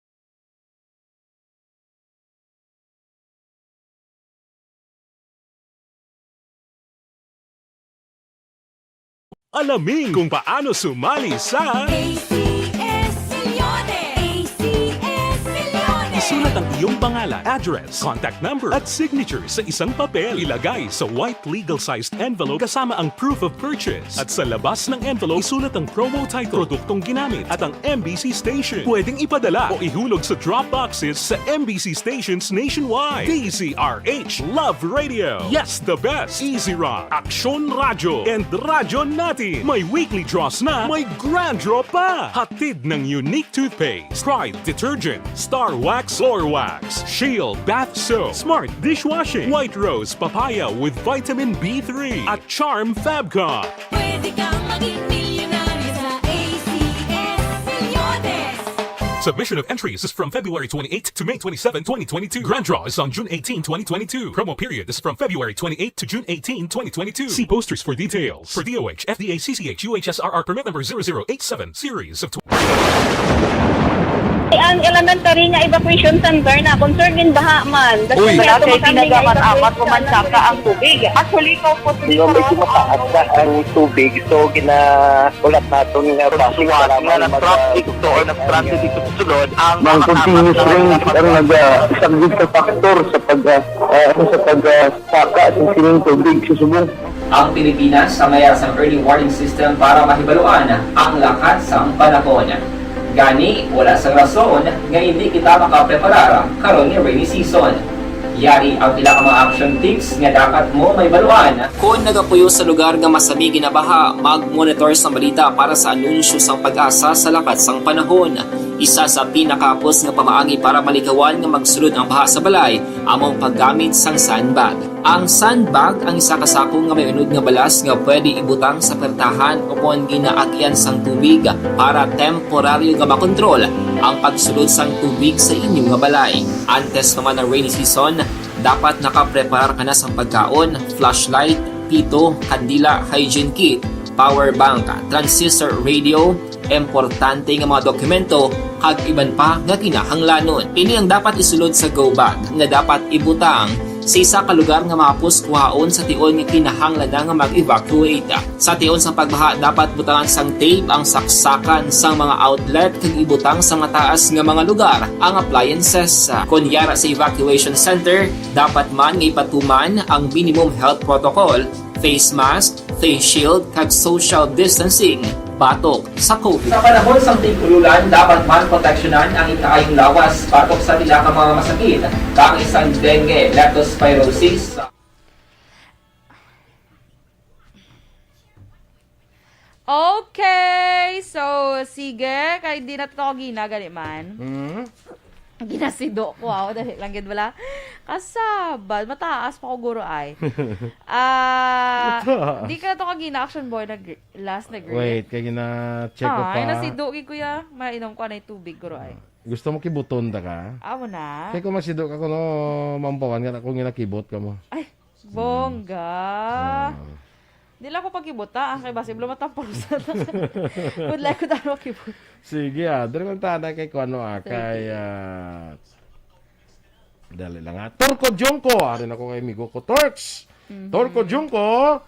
Alaming kung paano sumali sa A C S Milyones! A C S Milyones! Isulat ang iyong pangalan, address, contact number, at signature sa isang papel. Ilagay sa white legal-sized envelope kasama ang proof of purchase. At sa labas ng envelope, isulat ang promo title, produktong ginamit, at ang M B C station. Pwedeng ipadala o ihulog sa drop boxes sa M B C stations nationwide. D Z R H, Love Radio. Yes, the best. Easy Rock, Action Radio, and Radyo Natin. May weekly draws na, may grand draw pa. Hatid ng Unique Toothpaste, Pride Detergent, Star Wax, Floor Wax, Shield Bath Soap, Smart Dishwashing, White Rose Papaya with Vitamin B three, at Charm Fabcon. Pwede kang maging milyonaryo sa A C S Milyones. Submission of entries is from February twenty-eight to May twenty-seven, twenty twenty-two. Grand draw is on June eighteen, twenty twenty-two. Promo period is from February twenty-eight to June eighteen, twenty twenty-two. See posters for details. For D O H, F D A, C C H, U H S R R permit number zero zero eight seven, series of Ang elementary nga evacuation center na concern in baha man. Uy. Wala kay pinagaman-amat, pumansaka ang tubig. Actually, ikaw po, Dino, medyo mataas na ang tubig. So, ginahulat naton nga base sa suwat nga nag-traffic to or nag-transit dito sa sulod, ang mga continuous rain ang nag-, isa gid sa factor sa pag, ah, ah, ano, sa pag, ah, saka sa sining tubig sa subong. Ang Pilipinas ang mayara sang early warning system para mahibaluan ang lakat sang panahon. Gani, wala sang rason nga indi kita makapreparar karon nga rainy season. Yari ang pila ka mga action tips nga dapat mo mahibaluan. Kon nagapuyo sa lugar nga masami ginabaha, mag-monitor sang balita para sa anunsyo sang PAGASA sa lakat sang panahon. Isa sa pinakahapos nga pamaagi para malikawan nga magsulod ang baha sa balay amo ang paggamit sang sandbag. Ang sandbag ang isa ka sako nga may unod nga balas nga pwede ibutang sa pertahan o kon ginaagyan sang tubig para temporaryo nga makontrol ang pagsulod sang tubig sa inyo nga balay. Antes pa man ang rainy season, dapat nakapreparar ka na sang pagkaon, flashlight, pito, kandila, hygiene kit, power bank, transistor radio, importante nga mga dokumento, kag iban pa nga kinahanglanon. Ini ang dapat isulod sa go bag nga dapat ibutang sa isa ka lugar nga mahapos kuhaon sa tion nga kinahanglan na nga mag-evacuate. Sa tion sang pagbaha, dapat butangan sang tape ang saksakan sang mga outlet kag ibutang sa mataas nga mga lugar ang appliances. Kon yara sa evacuation center, dapat man nga ipatuman ang minimum health protocol, face mask, face shield, kag social distancing batok sa COVID. Sa panahon sang tig-ululan, dapat man proteksyonan ang ikaayong lawas batok sa pila ka mga masakit, kaangay sang dengue, leptospirosis. Okay, so sige, kay di na to ako gina, gani man. Hmm? Ginasido ko, aw, dali lang gid wala. Kasabal, mataas pa ko, guro, ay. Ah, Mataas. Di ka na to kagina, action boy, nag last nag Wait, kay gina-check ko Ah, ay, pa. Nasido gid, kuya. Mainom ko anay tubig, guro, ay. Gusto mo kibuton ta ka? Amo na. Kay kung masido ka kuno, mampawan nga ako ginakibot ka mo. Ay, bongga. Ah. Di lang ko pagkibuta, ah, kay basi blo matamparusan. Good luck ko taro kibot. Sige, ah, diri lang ta na kay kuno, ah, Sige. kay, ah, dali lang, ah. Turco Junco, ari na ko kay amigo ko, Turks. Mhm. Turco Junco,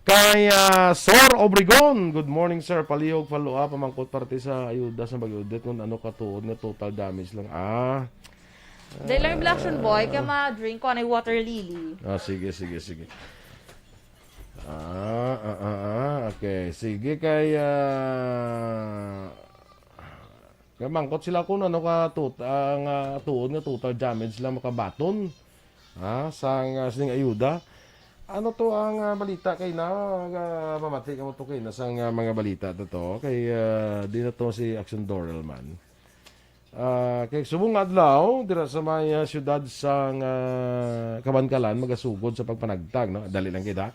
kay, ah, Sor Obregon. Good morning, sir. Palihog, follow up, pamangkot parte sa ayuda sa Bagyo Odette, kung ano katuod nga total damage lang. Ah, Dahil lang yung Black Action Boy, kaya ma-drink ko, ano yung water lily. Ah, sige, sige, sige. Ah, ah, ah, ah, okay. Sige, kay, ah, kay mangkot sila kung ano ka tot-, ah, nga tuod nga total damage lang makabaton. Ha? Sang, ah, sining ayuda. Ano to ang, ah, balita kay na, ah, mamati ka mo to kay na sang, ah, mga balita to to. Kay, ah, di na to si Action Doral man. Ah, kay subong nga adlaw, dira sa may, ah, siyudad sang, ah, Kabankalan, magasugod sa pagpanagtag, no? Dali lang kita.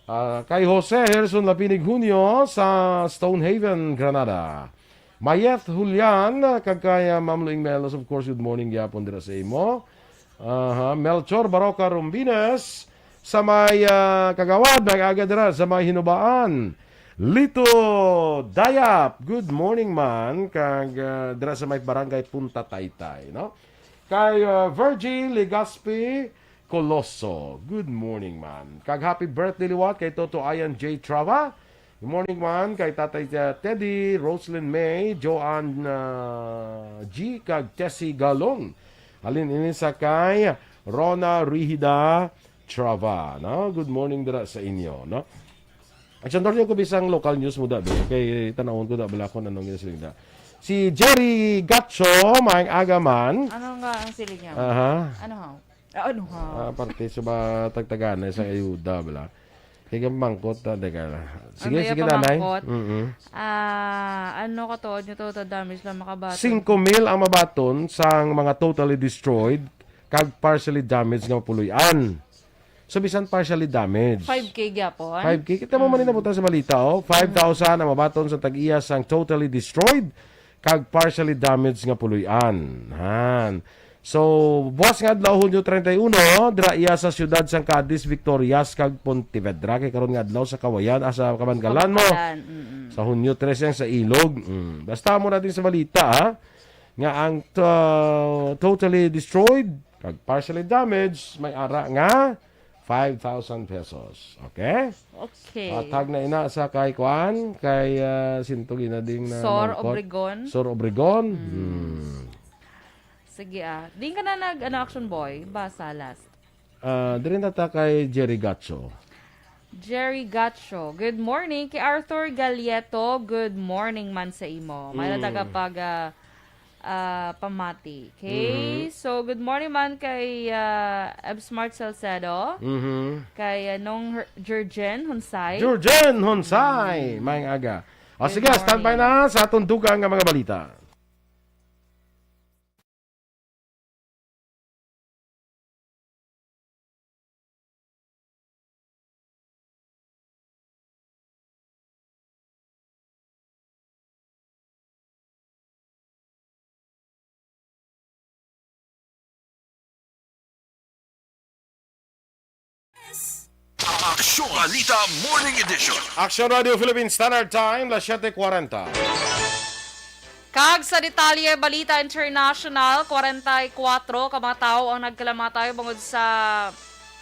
Ah, kay Jose Herson Lapinig Junio sa Stonehaven, Granada. Mayeth Julian, kag kay, ah, Ma'am Luing Melos, of course, good morning gyapon dira sa imo. Aha, Melchor Baroca Rombines, sa may, ah, Kagawad, may aga dira sa may Hinubaan. Lito Dayap, good morning man, kag, ah, dira sa may Barangay Punta Taytay, no? Kay, ah, Virgie Legaspi Coloso, good morning man. Kag happy birthday liwat kay Toto Ayan J Trava. Good morning man kay Tatay, ah, Teddy, Roslyn May, Joanne, ah, G, kag Tessie Galong. Halin ini sa kay Rona Rihida Trava, no? Good morning dira sa inyo, no? At siyempre, ko bisang local news mo, Dabi. Kay tanawon ko, Dabi, kung anong ginasiling na. Si Jerry Gacho, maayong aga man. Ano nga ang siling niya? Aha. Ano haw? Ah, ano haw? Ah, parte sa ba tagtagana sa ayuda, bala. Kaya mangkot, ah, teka lang. Sige, Ano yung sige, nanay. pamangkot? Mm-mm. Ah, ano ka to? Nyo to, to damage lang makabaton. Singko mil ang mabaton sang mga totally destroyed kag partially damaged nga mapuloy-an. So, bisan partially damaged. Five K gyapon? Five K. Kita mo man Mm. inabot sa balita, oh. Five thousand ang mabaton sa tag-iya sang totally destroyed kag partially damaged nga puloy-an. Han. So, buwas nga adlaw, Hunyo treinta y uno, dira iya sa siyudad sang Cadiz, Victorias, kag Pontevedra. Kay karon nga adlaw sa Kawayan, ah, sa Kabankalan mo. Kabankalan, mm-mm. Sa Hunyo trese ang sa Ilog. Mm. Basta mo natin sa balita, ha? Nga ang to-, totally destroyed, kag partially damaged, may ara nga five thousand pesos. Okay? Okay. Hatag na ina sa kay kuan, kay, ah, sinto ginading na Sor nangkot. Obregon. Sor Obregon. Mm. Hmm. Sige, ah. Di ka na nag, ano, Action Boy? Basa last. Ah, diri na ta kay Jerry Gacho. Jerry Gacho. Good morning. Kay Arthur Galieto, good morning man sa imo. May Mm. nagapag, ah, ah, pamati. Okay? Mhm. So, good morning man kay, ah, Ebsmart Salcedo. Mhm. Kay, ah, Nong Her-, Jurgen Honsay. Jurgen Honsay! Mm. Maayong aga. O, Good sige, standby morning. na sa atong dugang nga mga balita. Aksyon Balita Morning Edition. Aksyon Radio Philippine Standard Time, las siete cuarenta. Kag sa detalye, Balita International, kwarenta y kuwatro ka mga tawo ang nagkalamatay bangod sa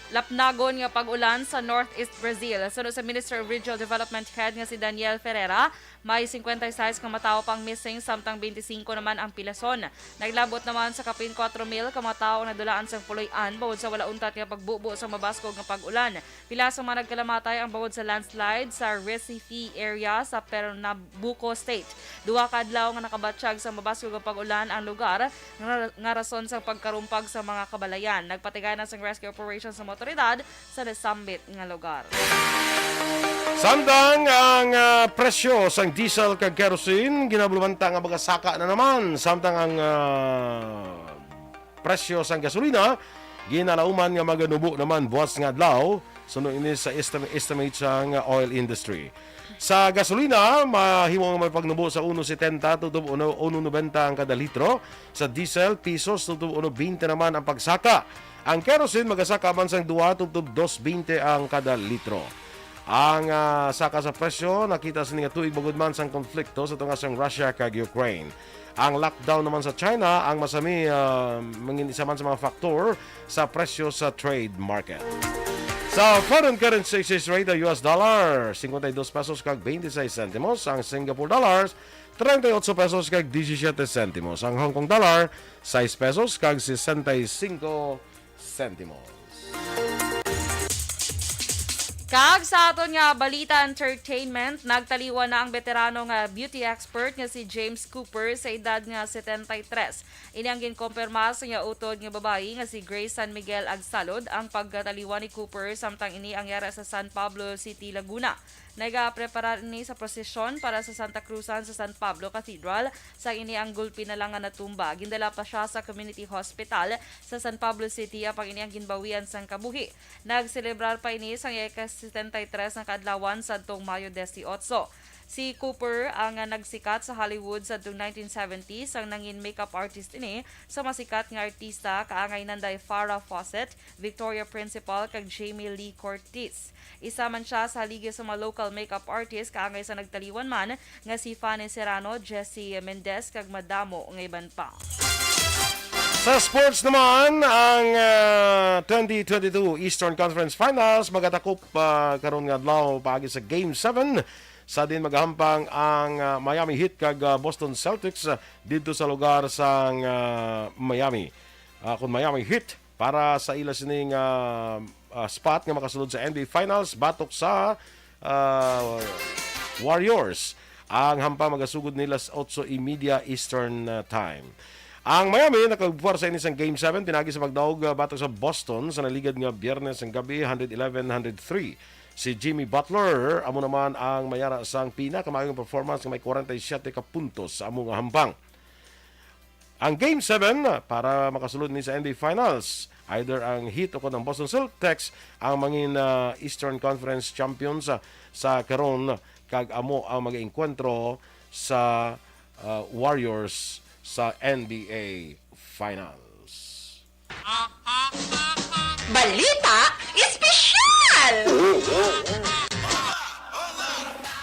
lapnagon nga pag-ulan sa Northeast Brazil. Suno sa Minister of Regional Development Head nga si Daniel Ferreira, may cincuenta y seis ka mga tawo pang missing, samtang twenty-five naman ang pilason. Naglabot naman sa kapin kuwatro mil ka mga tawo ang nadulaan sang puloy-an bangod sa wala untat nga pagbubo sa mabaskog nga pag-ulan. Pila sa mga nagkalamatay ang bangod sa landslide sa Recife area sa Pernambuco State. Duha ka adlaw nga nakabatyag sa mabaskog nga pag-ulan ang lugar nga, nga rason sa pagkarumpag sa mga kabalayan. Nagpatigay na sang rescue operation sa mga otoridad sa nasambit nga lugar. Samtang ang, ah, presyo sang diesel kag kerosene ginabulumanta nga magasaka na naman, samtang ang, ah, presyo sang gasolina ginalauman nga maganubo naman buwas nga adlaw, suno ini sa estim-, estimate sang oil industry. Sa gasolina, mahimo nga may pagnubo sa uno setenta tubtob uno, uno noventa ang kada litro. Sa diesel, pesos tubtob uno bente naman ang pagsaka. Ang kerosene magasaka man sang dua tubtob dos bente ang kada litro. Ang, ah, saka sa presyo nakita sini nga tuig bangod man sang konflikto sa tunga sang Russia kag Ukraine. Ang lockdown naman sa China ang masami, ah, mangin isa man sa mga faktor sa presyo sa trade market. Sa foreign currency exchange rate, ang U S dollar, cincuenta y dos pesos kag veintiséis centimos. Ang Singapore dollars, treinta y ocho pesos kag diecisiete centimos. Ang Hong Kong dollar, sais pesos kag sesenta y cinco centimos. Kag sa aton nga balita entertainment, nagtaliwan na ang beterano nga beauty expert nga si James Cooper sa edad nga setenta y tres. Ini ang ginkompirma sa iya utod nga babayi nga si Grace San Miguel Agsalod. Ang pagkataliwan ni Cooper samtang ini ang yara sa San Pablo City, Laguna. Nagapreparar ini sa prosesyon para sa Santa Cruzan sa San Pablo Cathedral, sang ini ang gulpi na lang nga natumba. Gindala pa siya sa Community Hospital sa San Pablo City, apang ini ang ginbawian sang kabuhi. Nagselebrar pa ini sang ika-setenta y tres nga kaadlawan sadtong Mayo dieciocho. Si Cooper ang nagsikat sa Hollywood sadtong nineteen seventies, ang nangin makeup artist ini sa masikat nga artista kaangay nanday Farrah Fawcett, Victoria Principal, kag Jamie Lee Curtis. Isa man siya sa haligi sa mga local makeup artist kaangay sa nagtaliwan man nga si Fanny Serrano, Jessie Mendez, kag madamo nga iban pa. Sa sports naman, ang ah, twenty twenty-two Eastern Conference Finals magatakop pa karon nga adlaw paagi sa Game seven, sa din magahampang ang ah, Miami Heat kag ah, Boston Celtics ah, didto sa lugar sang ah, Miami. Ah, kun Miami Heat para sa ila sining ah, ah, spot nga makasulod sa N B A Finals batok sa ah, Warriors. Ang hampang magasugod nila sa otso y media Eastern ah, Time. Ang Miami nakagbuwar sa inis sang Game seven pinagi sa pagdaog ah, batok sa Boston sa naligad nga Biyernes ang gabi, hundred eleven, hundred three. Si Jimmy Butler amo naman ang mayara sang pinakamaayong performance nga may forty-seven ka puntos sa amo nga hampang. Ang Game seven para makasulod ni sa N B A Finals, either ang Heat o kon ang Boston Celtics ang mangin ah, Eastern Conference champions ah, sa karon, kag amo ang mag-enkwentro sa ah, Warriors sa N B A Finals. Balita Espesyal!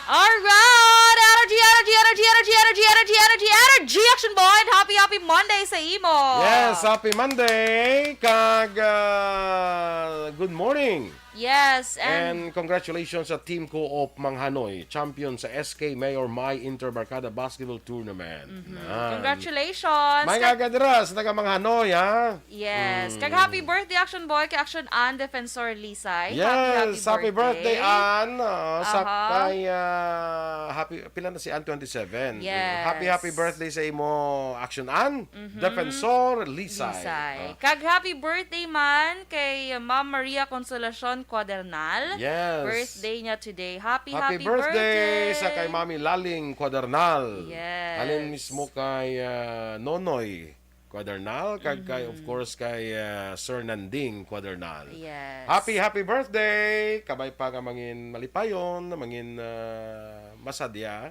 Alright! Energy, energy, energy, energy, energy, energy, energy, energy, energy, Action Boy, and happy, happy Monday sa imo! Yes, happy Monday! Kag, ah, good morning! Yes, and And congratulations sa Team Co-op Manghanoy, champion sa S K Mayor Mai Inter Barkada Basketball Tournament. Nan. Congratulations! May Kag- nga dira sa taga Manghanoy, ha? Yes. Kag happy birthday, Action Boy, kay Action Ann Defensor Lisay. Yes, happy birthday, Ann. Ah, sa Aha. kay, ah, happy, pila na si Ann, twenty-seven. Yes. Happy, happy birthday sa imo, Action Ann, Defensor Lisay. Lisay. Ah. Kag happy birthday man kay Ma'am Maria Consolacion Cuadernal. Yes. Birthday niya today. Happy, Happy happy, birthday sa kay Mami Laling Cuadernal. Yes. Halin mismo kay ah, Nonoy Cuadernal, kag kay, of course, kay ah, Sir Nanding Cuadernal. Yes. Happy, happy birthday! Kabay pa nga mangin malipayon, mangin ah, masadya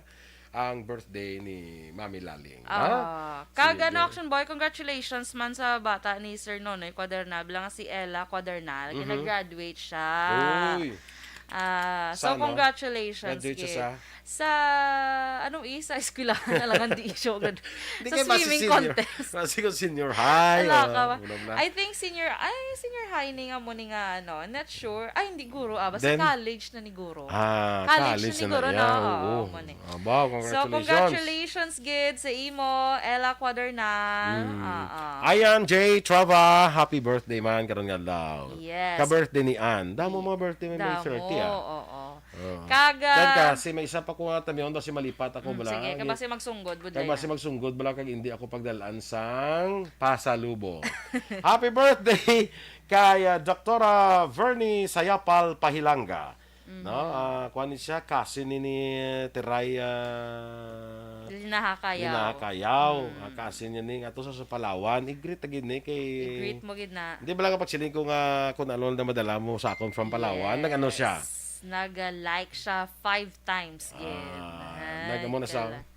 ang birthday ni Mami Laling. Ha? Ah, kag Sige. Ano, Action Boy, congratulations man sa bata ni Sir Nonoy Cuadernal, bilang si Ella Cuadernal, Mhm. gina-graduate siya. Uy, Ah, so Sa ano? Congratulations, Graduate siya Gid. sa? Sa ano, eh, sa eskwelahan na lang, hindi siya grad- Di sa kayo basi swimming senior. Contest. Basi ko senior high. Wala Oh, ka ba? wala na. I think senior, ay, senior high ni nga mo ni nga, ano, not sure. Ay, hindi guro, ah. Basta Then? College na ni guro. Ah, College college ni na guro na. na, Oo. Oo, mo ni. Ah, wow, So, congratulations. Congratulations, Gid, sa imo, Ella Cuadernal. Mm. Ah, ah. Ayan, J Trava, happy birthday man karon nga adlaw. Yes. Ka-birthday ni Ann. Damo mga birthday may Damo, thirty, ah. Oo. Oh. Kag, Dan ah, ka, si may isa pa ko nga tamiyon, si malipata ko mm, bala. Sige, kay basi magsugod, Kay budlay basi na. Magsugod bala kag hindi ako pagdalaan sang pasalubong. Happy birthday kay ah, Doktora Vernie Sayapal Pahilanga. Mm. No, ah, kuan ni siya, cousin ni, ni Teray, ah, Linaha Kayaw. Linaha Kayaw. Mm. Ah, cousin niya ni, ato sa, sa Palawan. I-greet na gid ni kay I-greet mo gid na. Hindi ba lang kapagsiling ko nga kung ano na madala mo sa akon from Palawan? Nag-ano siya? Yes. Nag-like siya five times, Gid. Ah, Ay, nag-amo na sa kala-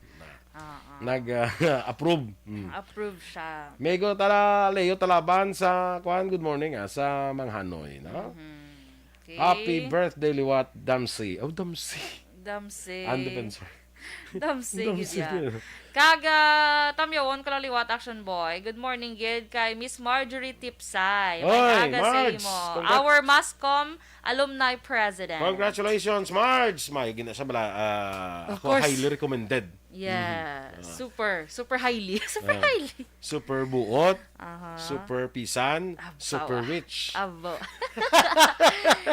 Oo. nag-approve. Mm. Approve siya. Mego tala Leo Talaban sa kuan, good morning ah, sa Manghanoy, no? Mhm. Okay. Happy birthday liwat Damsi. Oh, Damsi. Damsi. Ang defensor. Damsig gid ya. Kag, ah, tamyawon ko lang liwat, Action Boy. Good morning gid kay Miss Marjorie Tipsay. Oy, aga sa Marge, imo. Congrats. Our Mascom alumni president. Congratulations, Marge! May gina siya bala, ah, Of ako course. highly recommended. Yeah. Mhm. Ah. Super, super highly. Super Ah. highly. Super buot, Aha. super pisan, Abo. super rich. Abo.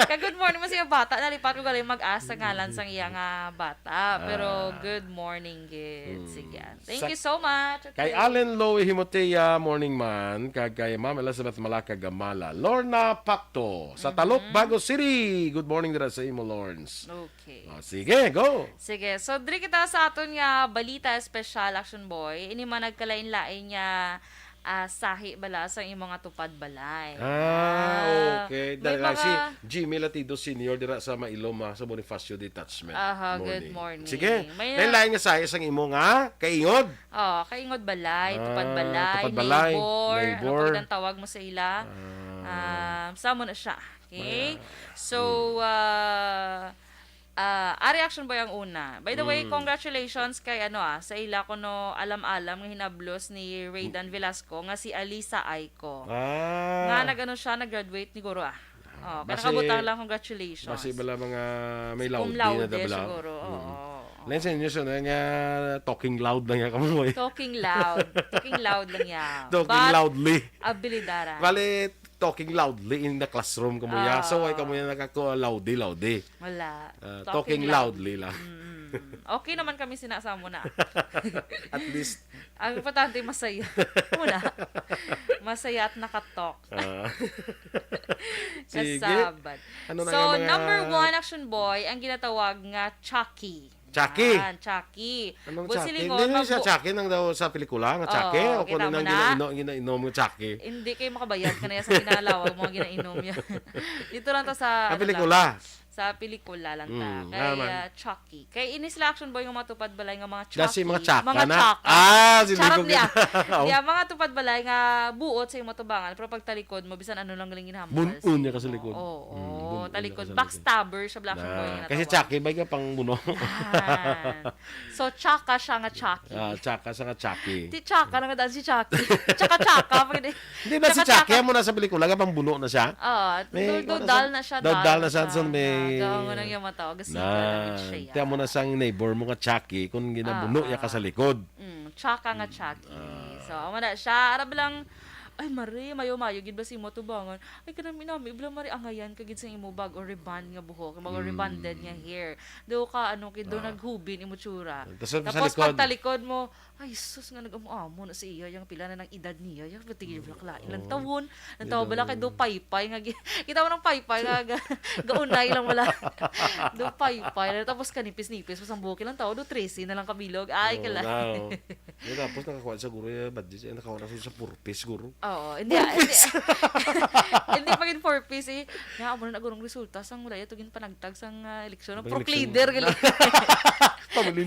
Ka good morning mo siya bata, nalipat ko galing mag-ask sa ngalan sang iya nga bata. Pero Ah. good morning gid. Hmm. Sige. Thank Sa you so much. Kay Okay. Allen Lowe Himotea, morning man. Kag kay Ma'am Elizabeth Malaka Gamala. Lorna Pacto, sa Talop, Mhm. Bago City. Good morning dira sa imo, Lawrence. Okay. Oh, sige, go. Sige. So, diri kita sa aton nga balita espesyal, Action Boy. Ini man nagkalain-lain nga, ah, sahi bala sa imo nga tupad balay. Ah, Ah, okay. may Dahil si mga Jimmy Latido Senior dira sa Mailom, ah, sa Bonifacio Detachment. Aha, good Morning. morning. Sige. May Lain-lain nga sahi sang imo nga kaingod. Oh, kaingod balay, tupad Ah, balay, tupad balay, neighbor. Ano neighbor. pa ang tawag mo sa ila? Ah. Ah, sa mo na siya. Okay? Maya. So, Mm. ah, ah, ari, Action Boy ang una. By the way, Mm. congratulations kay, ano, ah, sa ila kuno alam-alam nga hinablos ni Raydan Mm. Velasco nga si Alisa Aiko. Ah. Nga nag-ano siya, nag-graduate ni Guro, ah. Ah, Oh, kaya basi, nakabutang lang, congratulations. basi bala mga may Cum laud laude na da bala. siguro, Mm. oo. Lain sa inyo, so, nga talking loud lang ya kamo, eh. Talking loud. Talking loud lang ya. Talking But loudly. abilidara. Bali, talking loudly in the classroom kamo ya. Ah. So, why kamo ya nakako-, loudly, loudly? Wala. Ah, Talking talking loud. loudly lang. Mm. Okay naman kami sina sa mo na. At least. Ang importante, masaya. Muna. Masaya at nakatalk. Ah. Sige. Kasabad. Ano na So, nga mga number one, Action Boy, ang ginatawag nga Chucky. Chucky. Yan, Chucky. Anong Busilingon, Chucky? Hindi na siya magbu- Chucky nang daw sa pelikula nga Chucky? Oo, O kung kita mo nang na? ginaino-, ginainom nga Chucky? Hindi kayo makabayad ka na yan sa ginalawag mo, ginainom yan. Dito lang ta sa, Sa ano lang, pelikula? sa pelikula lang ta. Mm, Kay, naman. ah, Chucky. Kay ini sila, Action Boy, nga mga tupad balay nga mga Dasi Chucky. mga Chucky Mga na? Chucky. Ah, si Charot Ligo niya. gid. Niya, mga tupad balay nga buot sa imo tubangan, pero pag talikod mo, bisan ano lang galing ginahambal Bun-on sa niya ka sa imo. likod. Oo, Mm, bun-on niya talikod. ka sa likod. Backstabber siya, Black Boy, Na, nga kasi tawag. Chucky, bay ka pang buno. Ah. So, Chaka siya nga Chucky. Ah, Chaka siya nga Chucky. Ti Chaka na nga daan si Chucky. Chaka-chaka, pwede. Hindi na si Chaka-chaka. Chucky, amo na sa pelikula, nga pang buno na siya. Oo, May dul-, dul-, ano dal sa na siya, dal, dal dal na na siya, siya. so may Gawa mo nang yung mata, o, gasiga Na, lang yun siya. tiyan mo na sang neighbor mo nga Chucky, kung ginabuno Ah, niya ka ah. sa likod. Mm, Chaka nga Mm, Chucky. ah. So, amo na siya. Arab lang, ay, Mare, mayo-mayo gid ba si mo tubangan? Ay, kanami-nami, ibla, Mare, angayan ka gid sa imo bag o rebond nga buhok, bag o rebonded nga Mm. hair. Do ka, ano, kid, do Ah. naghubin imo tsura. Tas sa Tapos, likod. pagtalikod mo, ay, sus, nga nag-amo-amo na si iya, yung pila na ng edad niya, yung pati yung lain lang Oo. tawon, ang Edad. tawon bala kay do paypay nga gi-, kita mo ng paypay nga ga-, gaunay lang wala. Do paypay. Tapos kanipis-nipis, mas ang buhok lang tao, do trese na lang kabilog. Ay, Oo, kala. nga, oh. Di, tapos nakakuha sa guro yung budget, eh, nakakuha na sa four Ps, guro. Oo, hindi, Four hindi, Ps. hindi pa gid four Ps, eh. Nga, amo na gurong resulta, sang wala ito gin panagtag sang, ah, eleksyon. Pag Pro eleksyon. leader, gali. Family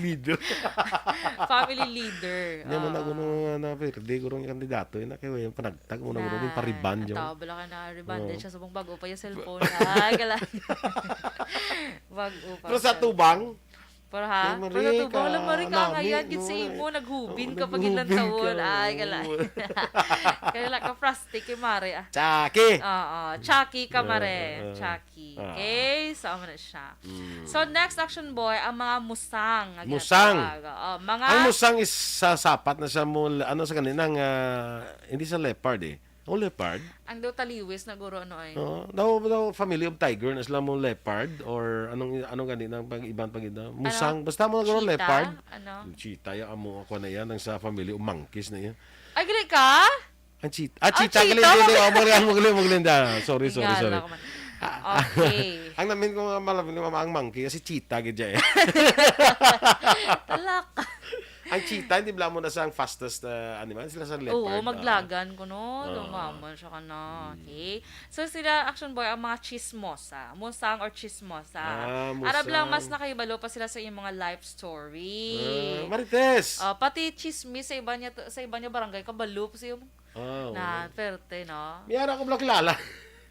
leader. Hindi mo na Oo. guro nga na, pwede guro nga kandidato, yun na kayo yung panagtag, mo na guro yung Na, pariban, yun. Ang tao, bala ka na, rebonded Oo. siya sa bang bago pa yung cellphone. Ay, kala. Bago pa Pero sa siya. tubang, Pero ha? Kay Pero Marie, tubang lang, Marie, ka, nami, kaangayan gid no, sa eh. imo, naghubin Oo, ka pag ilang naghubin taon. ka, Ay, kala. oo. Kaya lang ka plastic kay Mare, ah. Chucky. Oo, Chucky ka, Ah, Mare. ah, Chucky. ah. Okay, so, amo na siya. Mm. So, next, Action Boy, ang mga musang nga Musang. ginatawag. Oo, mga Ang musang is sa sapat na siya mo, ano sa kanina, nga, hindi sa leopard, eh. Oh, leopard? Ang daw taliwis na guro, ano, ay? Oo. Daw, daw family of tiger na sila mo leopard or anong, anong gani na pag iban pag ida? Ano? Musang. Basta mo na guro Cheetah? leopard. Ano? Yung cheetah, ya, amo ako na yan. Ang sa family of monkeys na yan. Ay, gali ka? Ang cheetah. Ah, Ah, cheetah, cheetah, gali, gali, mag- gali, gali, gali, gali. Sorry, sorry, Tingala sorry. ko man. Ah, Okay. ang namin ko nga malabi ni mama ang monkey kasi cheetah gid siya eh. Talak. Ang cheetah, hindi bala mo na sa ang fastest, uh, animal, sila sa leopard. Oo, ah. maglagan ko, no? Ah. Lumaman siya ka na. Mm. Okay. So, sila, Action Boy, ang mga chismosa. Musang or chismosa. Ah, Arab lang, musang. mas nakahibalo pa sila sa iyong mga life story. Ah, Marites! Ah, pati chismis sa iba niya, sa iba niya barangay, kabalo pa sa iyong Oh, Na, oo. perte, no? May ara ko lang kilala.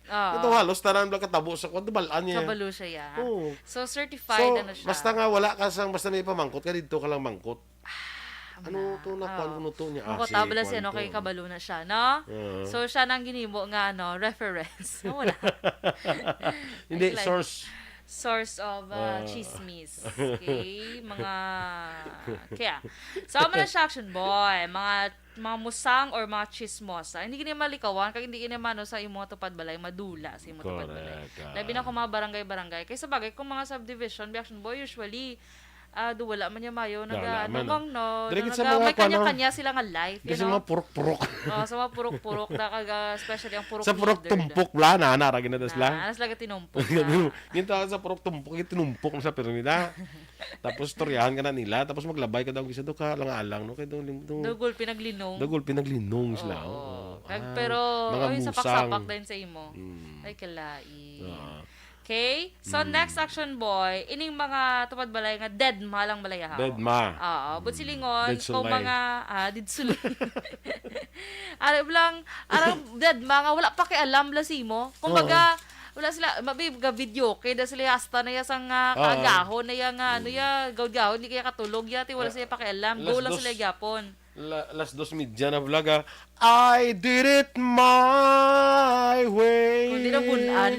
Ah. Ito halos tanan bala katabo sa kwan, balaan niya. Kabalo siya, ya. Oo. So, certified, So, ano siya. basta nga wala ka sang, basta may pamangkot ka, didto ka lang mangkot. Ah, Ano muna. to, nakuan Ah. ko no to niya? Ah, Mangkot si tabla kuan siya, no, to. kay kabalo na siya, no? Oo. So, siya nang ginhimo nga, ano, reference. Wala. Hindi, Ay, like, source. source of, uh, Ah. chismis. Okay? Mga, kaya. So, amo na siya, Action Boy. Mga, mga musang or mga chismosa. Hindi gini malikawan, kag hindi gini mano sa imong tupad balay, madula sa imong tupad balay. Correct, ah. Labi na kung mga barangay-barangay. Kay sa bagay, kung mga subdivision, Action Boy, usually, ah, do wala man niya mayo, Wala naga, ano man. mang, no, Dili gid sa naga, mga may kuwan, no? kanya-kanya sila nga life, you Kasi know? mga purok-purok. Oh, sa mga purok-purok, na kaga, especially ang purok Sa purok leader, tumpok, wala na, nara, ginatas na, lang. anas lang tinumpok na. Ginto sa purok tumpok, yung tinumpok na sa pirmida. Tapos, istoryahan ka na nila, tapos maglabay ka daw, gisa daw ka, alang-alang, no? Kaya daw, lim-, daw, Dugol, pinaglinong. dugol, pinaglinong sila, Oo. oo. Kag, Ah, pero, mga oy, musang. sapak-sapak din sa imo. Mm. Ay, kalain. Oo. Okay? So, Mm. next, Action Boy, ining mga tupad balay nga dead ma lang balay, ha? Dead ma. Oo, but Mm. silingon, Dead kung sulay. mga, ah, dead sulay. Ano lang, arang dead ma nga wala pa kay alam la simo. Kumbaga, Oo. wala sila, mabi, ga video, kay da sila hasta na ya sang, ah, Oo. kaagahon na ya nga, ano Mm. ya, gawd-gawon, di kaya katulog ya, ti wala Ah, sila pakialam. alas Go lang dos. sila gyapon. La-, alas dos medya na vlog, ah. "I did it my way." Kung di na bunan.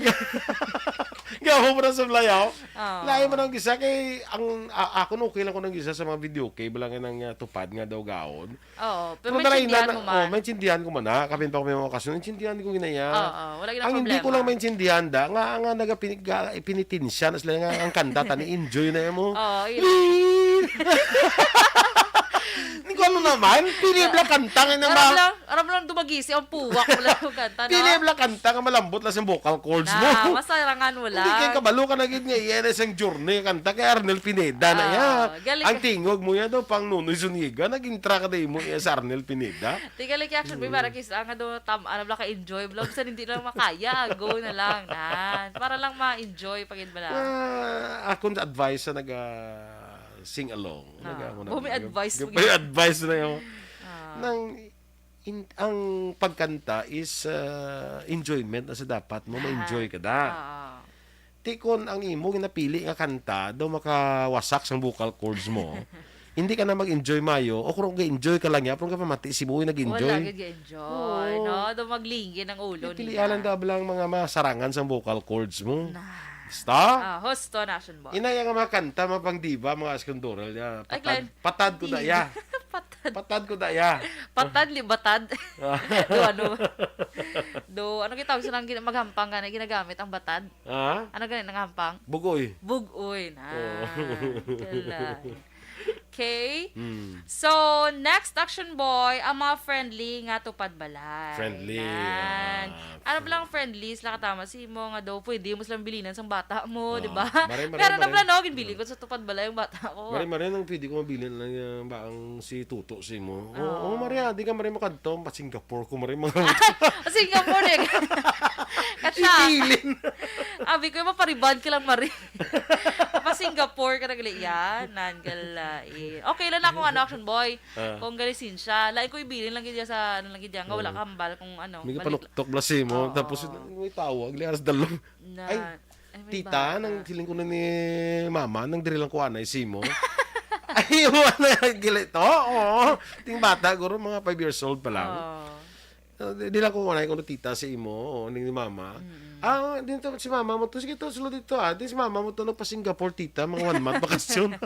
Gawa mo na sa blayaw. Oo. Lain mo nang gisa kay ang, a-, ako, okay lang ko nang gisa sa mga video, okay, bala nga nang, ah, tupad nga daw gaon. Oo, pero Pero naray maintindihan na, mo man. oh, maintindihan ko man na. Kapin pa ko may mga okasyon, maintindihan ko ginaya. Oo, wala gid Ang hindi ko problema. lang maintindihan da, nga, nga nagapini-, ga-, ipinitensya na sila nga ang kanta, tani enjoy na mo. Oo, yun. Hindi ko ano naman, pili bla kanta nga na Aram ma-, lang, aram lang dumagisi ang puwak mo lang yung kanta, no? pili bla kanta nga malambot lang sa vocal cords mo. Na, masarangan mo Hindi lang. kay kabalo ka na gid nga iya na isang journey kanta kay Arnel Pineda na iya. Ah, galing Ang ka- tingog mo yan daw, pang Nonoy Zuniga, nag-intra ka na imo iya sa Arnel Pineda. Tiga lagi action, may Mm. para kis-, ang ano, tam-, ano, bla ka enjoy, bla, bisan hindi lang makaya, go na lang, nan. Para lang ma-enjoy, pag yun bala. Ah, akong advice sa naga sing along. Ah, Naga, ano na, bumi nag-, advice mo nag-, yun. advice na yun. Ah. Nang in-, ang pagkanta is, ah, enjoyment na sa dapat mo, Ah. ma-enjoy ka da. Ah, ah. Ti kon ang imo ginapili nga kanta daw makawasak sang vocal cords mo, hindi ka na mag-enjoy mayo, o kung ga-enjoy ka lang niya, pero kapamati si Boy nag-enjoy. Wala gid ga-enjoy, Oo. no? Daw maglingin ang ulo Pilian lang nila. daw lang mga masarangan sang vocal cords mo. Na. Basta? Ah, husto na, Action Boy. Inaya nga mga kanta, mga pang diva, mga Action Doral, ya. Ay, Patad, Glenn. patad ko da, Diva. ya. Patad. Patad ko da, ya. Patad, libatad. Ah. Do, ano? Do, ano kita, gusto nang gina-, maghampang ka na, ginagamit ang batad? Ha? Ano gani nang hampang? Bugoy. Bugoy na. Oo. Kalay. Okay. Mm. So, next, Action Boy, ang mga friendly nga tupad balay. Friendly, Nan. ah, Ano fr- pala ang friendly? Sila katama si mo nga daw, pwede mo silang bilinan sang bata mo, Ah, di ba? maray, maray, Meron na maray. pala, no? Ginbili ko sa tupad balay ang bata ko. Maray, maray, nang pwede ko mabilin lang yung ba ang si Tuto si mo. Oo, Oo. oo, Maria, di ka maray makadto, pa Singapore ko, maray, mga Singapore, eh. Katsa. Ibilin. Abi ko, maparibad ka lang, Marie. Pa Singapore ka na gali. Yan, nan, gala, eh. Okay lang na kung ano, Action Boy. Ah. Kung gali sinsya. Lain ko ibilin lang gid sa, ano lang gid yan, nga wala Ah. kambal kung ano, May balik. panuktok bla si mo. Oo. Tapos, may tawag, liaras dalom. Na, Ay, ay, may tita, bata. nang siling ko na ni mama, nang diri lang ko anay si mo. Ay, wala, gili to. Oo. Ting bata, guro, mga five years old pa lang. Oo. Ah, di, di lang ko anay kung tita si imo, o ning ni mama. Mm-mm. Ah, din to, si mama mo to. Sige to, sulod dito, ah. Di si mama mo to, nagpa-Singapore, tita. Mga one month bakasyon.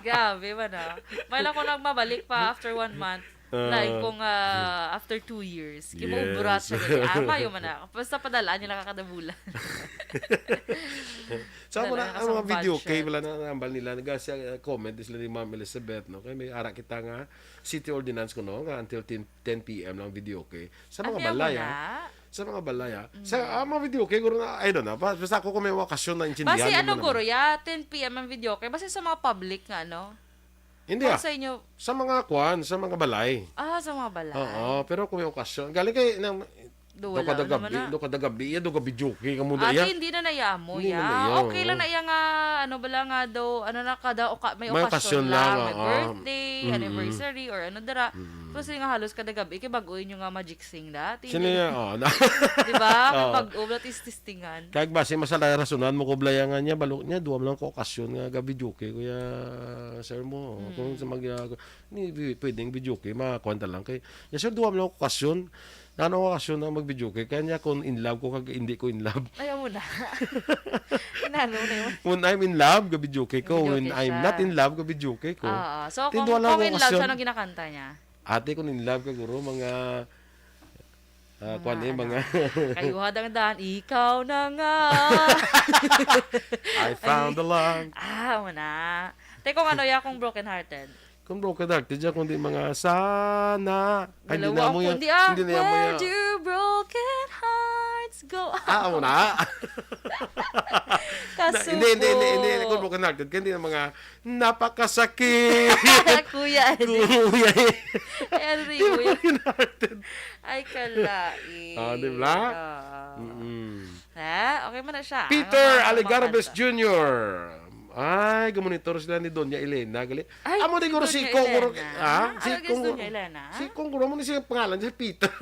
Grabe man, ah. May lang ko nagmabalik pa after one month. Ah. Lain kung, ah, after two years. Yes. Kimuubrat siya. Ah, mayo man na. Basta padalaan niya lang kada bulan. Sa Dala mga, na ang mga kasang video kay budget. Wala na ang ambal nila. Naga siya, uh, comment sila ni Ma'am Elizabeth, no? Kay may ara kita nga city ordinance ko, no? Nga until ten, ten P M lang video kay. Sa mga Ano yan balay, mo ah. na? Sa mga balay, ah. Sa, Mm. ah, mga video kay, guro na, I don't know. Basta, basta ako kung may okasyon na intindihan Basi mo ano, naman. guro, ya? Ten P M ang video kay. Basi sa mga public nga, ano? Hindi, Or ah. sa inyo? Sa mga kwan, sa mga balay. Ah, sa mga balay. Oo, pero kung may okasyon, galing kay, nang, Do, do wala kada naman gabi, na. do kada gabi, iya, do gabi joke, ka muna, Ate, iya. hindi na naya mo, Hindi na ya. naya, Okay lang oo. na iya nga, ano bala nga daw, ano na kada, oka-, may May okasyon okasyon lang, lang, may oo. birthday, Mm-mm. anniversary, or ano dara. Mm-mm. Kasi nga halos kada gabi, kay bag-o inyo nga magic sing da. Ti-, Sino niya? Oh, na- di ba? Kay Oo. Bag-o, wala tis-, testingan. Kag basi masala rasunan mo ko blaya nga niya, balo niya, duwa man lang ko okasyon nga ga-videoke, kuya sir mo. Mm. Kung sa mag-, ah, ni, pwedeng videoke, makakuan ta lang kay, yes, sir, duwa man lang ko okasyon. Ano nga okasyon ang mag-videoke? Kaya niya kung in love ko kag hindi ko in love. Ayaw mo na. Inano na yun. When I'm in love, ga-videoke ko. When Videoke I'm siya. not in love, ga-videoke ko. Oo. So, Ti, kung, duwa lang kung ko in love siya, okasyon. Anong ginakanta niya? Ate, kung in love ka, guro, mga, ah, Mga kuwan eh, ano, mga kayuha dangdan, ikaw na nga. I found Ay. the love. Ah, wala. Te, kung ano ya, kung broken-hearted. Kung broken-hearted ya, kung di mga sana. Ay, hindi Dalawa na mo ako, yan. hindi ah. Hindi na yan mo Where yan. do broken hearts go? Ah, wala. Na, Kasuko. hindi, hindi, hindi, hindi. Kung broken-hearted ka, hindi na mga napakasakit. Kuya Eddie. Kuya Eddie. Ay, ano rin, Di ba Kuya? broken-hearted? Ay, kalain. Ah, di ba? Oo. Mm-mm. Ha? Okay mo na siya. Peter Ang mga Alegarbes kumakanta. Junior. Ay, gumonitor sila ni Doña Elena. Gali. Ay, Amo di si guro si Doña Kong guro, Elena. ha? Si Ano, Kong Doña Elena? Si Kong guro mo ni siya pangalan, si Peter.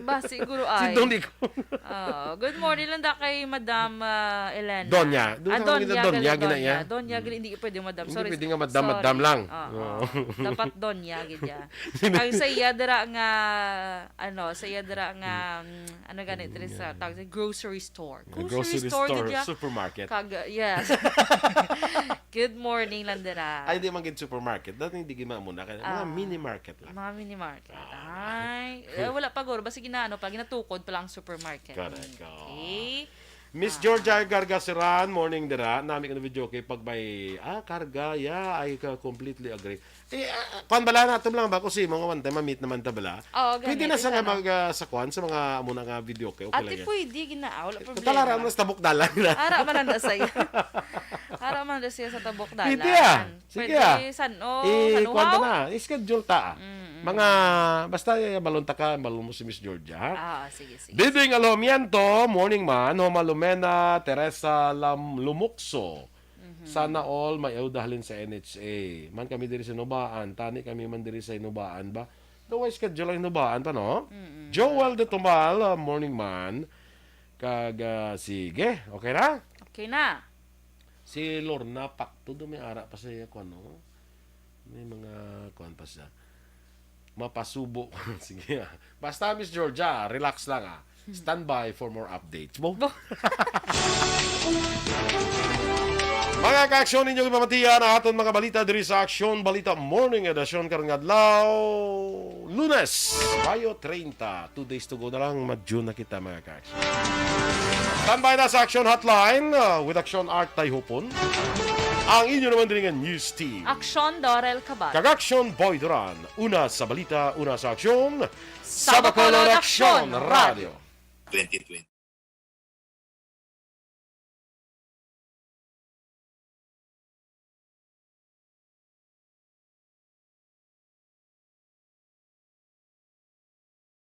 Ba, siguro Si ay. Don Nicole. Oh, good morning lang da kay Madam, ah, Elena. Doña. Doon Ah, sa mga Doña, Doña, gali, gina Doña. iya. Doña, gali, hindi pwede Madam. Hindi Sorry, pwede nga Madam, sorry. Madam lang. Oo. Oo. Dapat Doña, gid ya. Ang sa iya dira nga, ano, sa iya dira nga, mm, ano gani, diri sa, Doña. tawag sa grocery store. Grocery Grocery store, store, gid ya. supermarket. Kag, yes. Good morning lang dira. Ay, di man gid supermarket. Dati hindi gid maamo na. Kaya mga Ah, mini market lang. mga mini market. Ah. Ay, eh, wala pa guro. Basta ginaano pa, ginatukod pa lang ang supermarket. Correct, oo. Okay. Miss Ah. Georgia Gargasiran, morning dira. Nami ko na video kay pag may, ah, karga, yeah, I ca-, completely agree. Eh, ah, ah, kwan bala na, ito lang ba? Kasi mga one time, mamit naman ta bala. Oo, Pwede gani, na sa isa nga lang. mag, ah, sa kwan, sa mga amo na nga video kay, okay Ate, lang yan. pwede, gina-, ah, wala problema. Talaran mo sa tabok dalan na. Ara man ang dasay. Ara man ang dasay sa tabok dalan. Pwede, ah. Sige, Pwede ah. san-o, Eh, san-o, kwan ta how? na, i-schedule ta, ah. Mm, mm. Mga, basta, eh, balon ta ka, balon mo si Miss Georgia, ha? Ah, sige, sige, Diding sige. Alomiento, morning man. Homa Lumena, Teresa Lam-, Lumukso. Mhm. Sana all may ayuda halin sa N H A. Man kami diri sa Nubaan, tani kami man diri sa Nubaan ba? Daw ay schedule ang Nubaan pa, no? Mm-mm. Joel de Tomal, ah, morning man. Kag, ah, sige, okay na? Okay na. Si Lorna Pacto do may ara pa sa iya, kuwan, no? May mga kuwan pa siya. Mapasubo. Sige, ah. Basta, Miss Georgia, relax lang, ah. Stand by for more updates. Bo? Bo- Mga ka-aksyon, ninyo ipamatian ang aton mga balita diri sa Aksyon Balita Morning Edition karong adlaw, Lunes, Mayo treinta. Two days to go na lang, mag-June na kita, mga ka-aksyon. Standby na sa Aksyon Hotline, uh, with Aksyon Art Tayhupon. Ang inyo naman diri nga news team. Aksyon Dorel Cabal. Kag Aksyon Boy Duran. Una sa balita, una sa aksyon. Sa Sa Bacolod Bacolod Aksyon Aksyon Radio. Radio. Twenty twenty.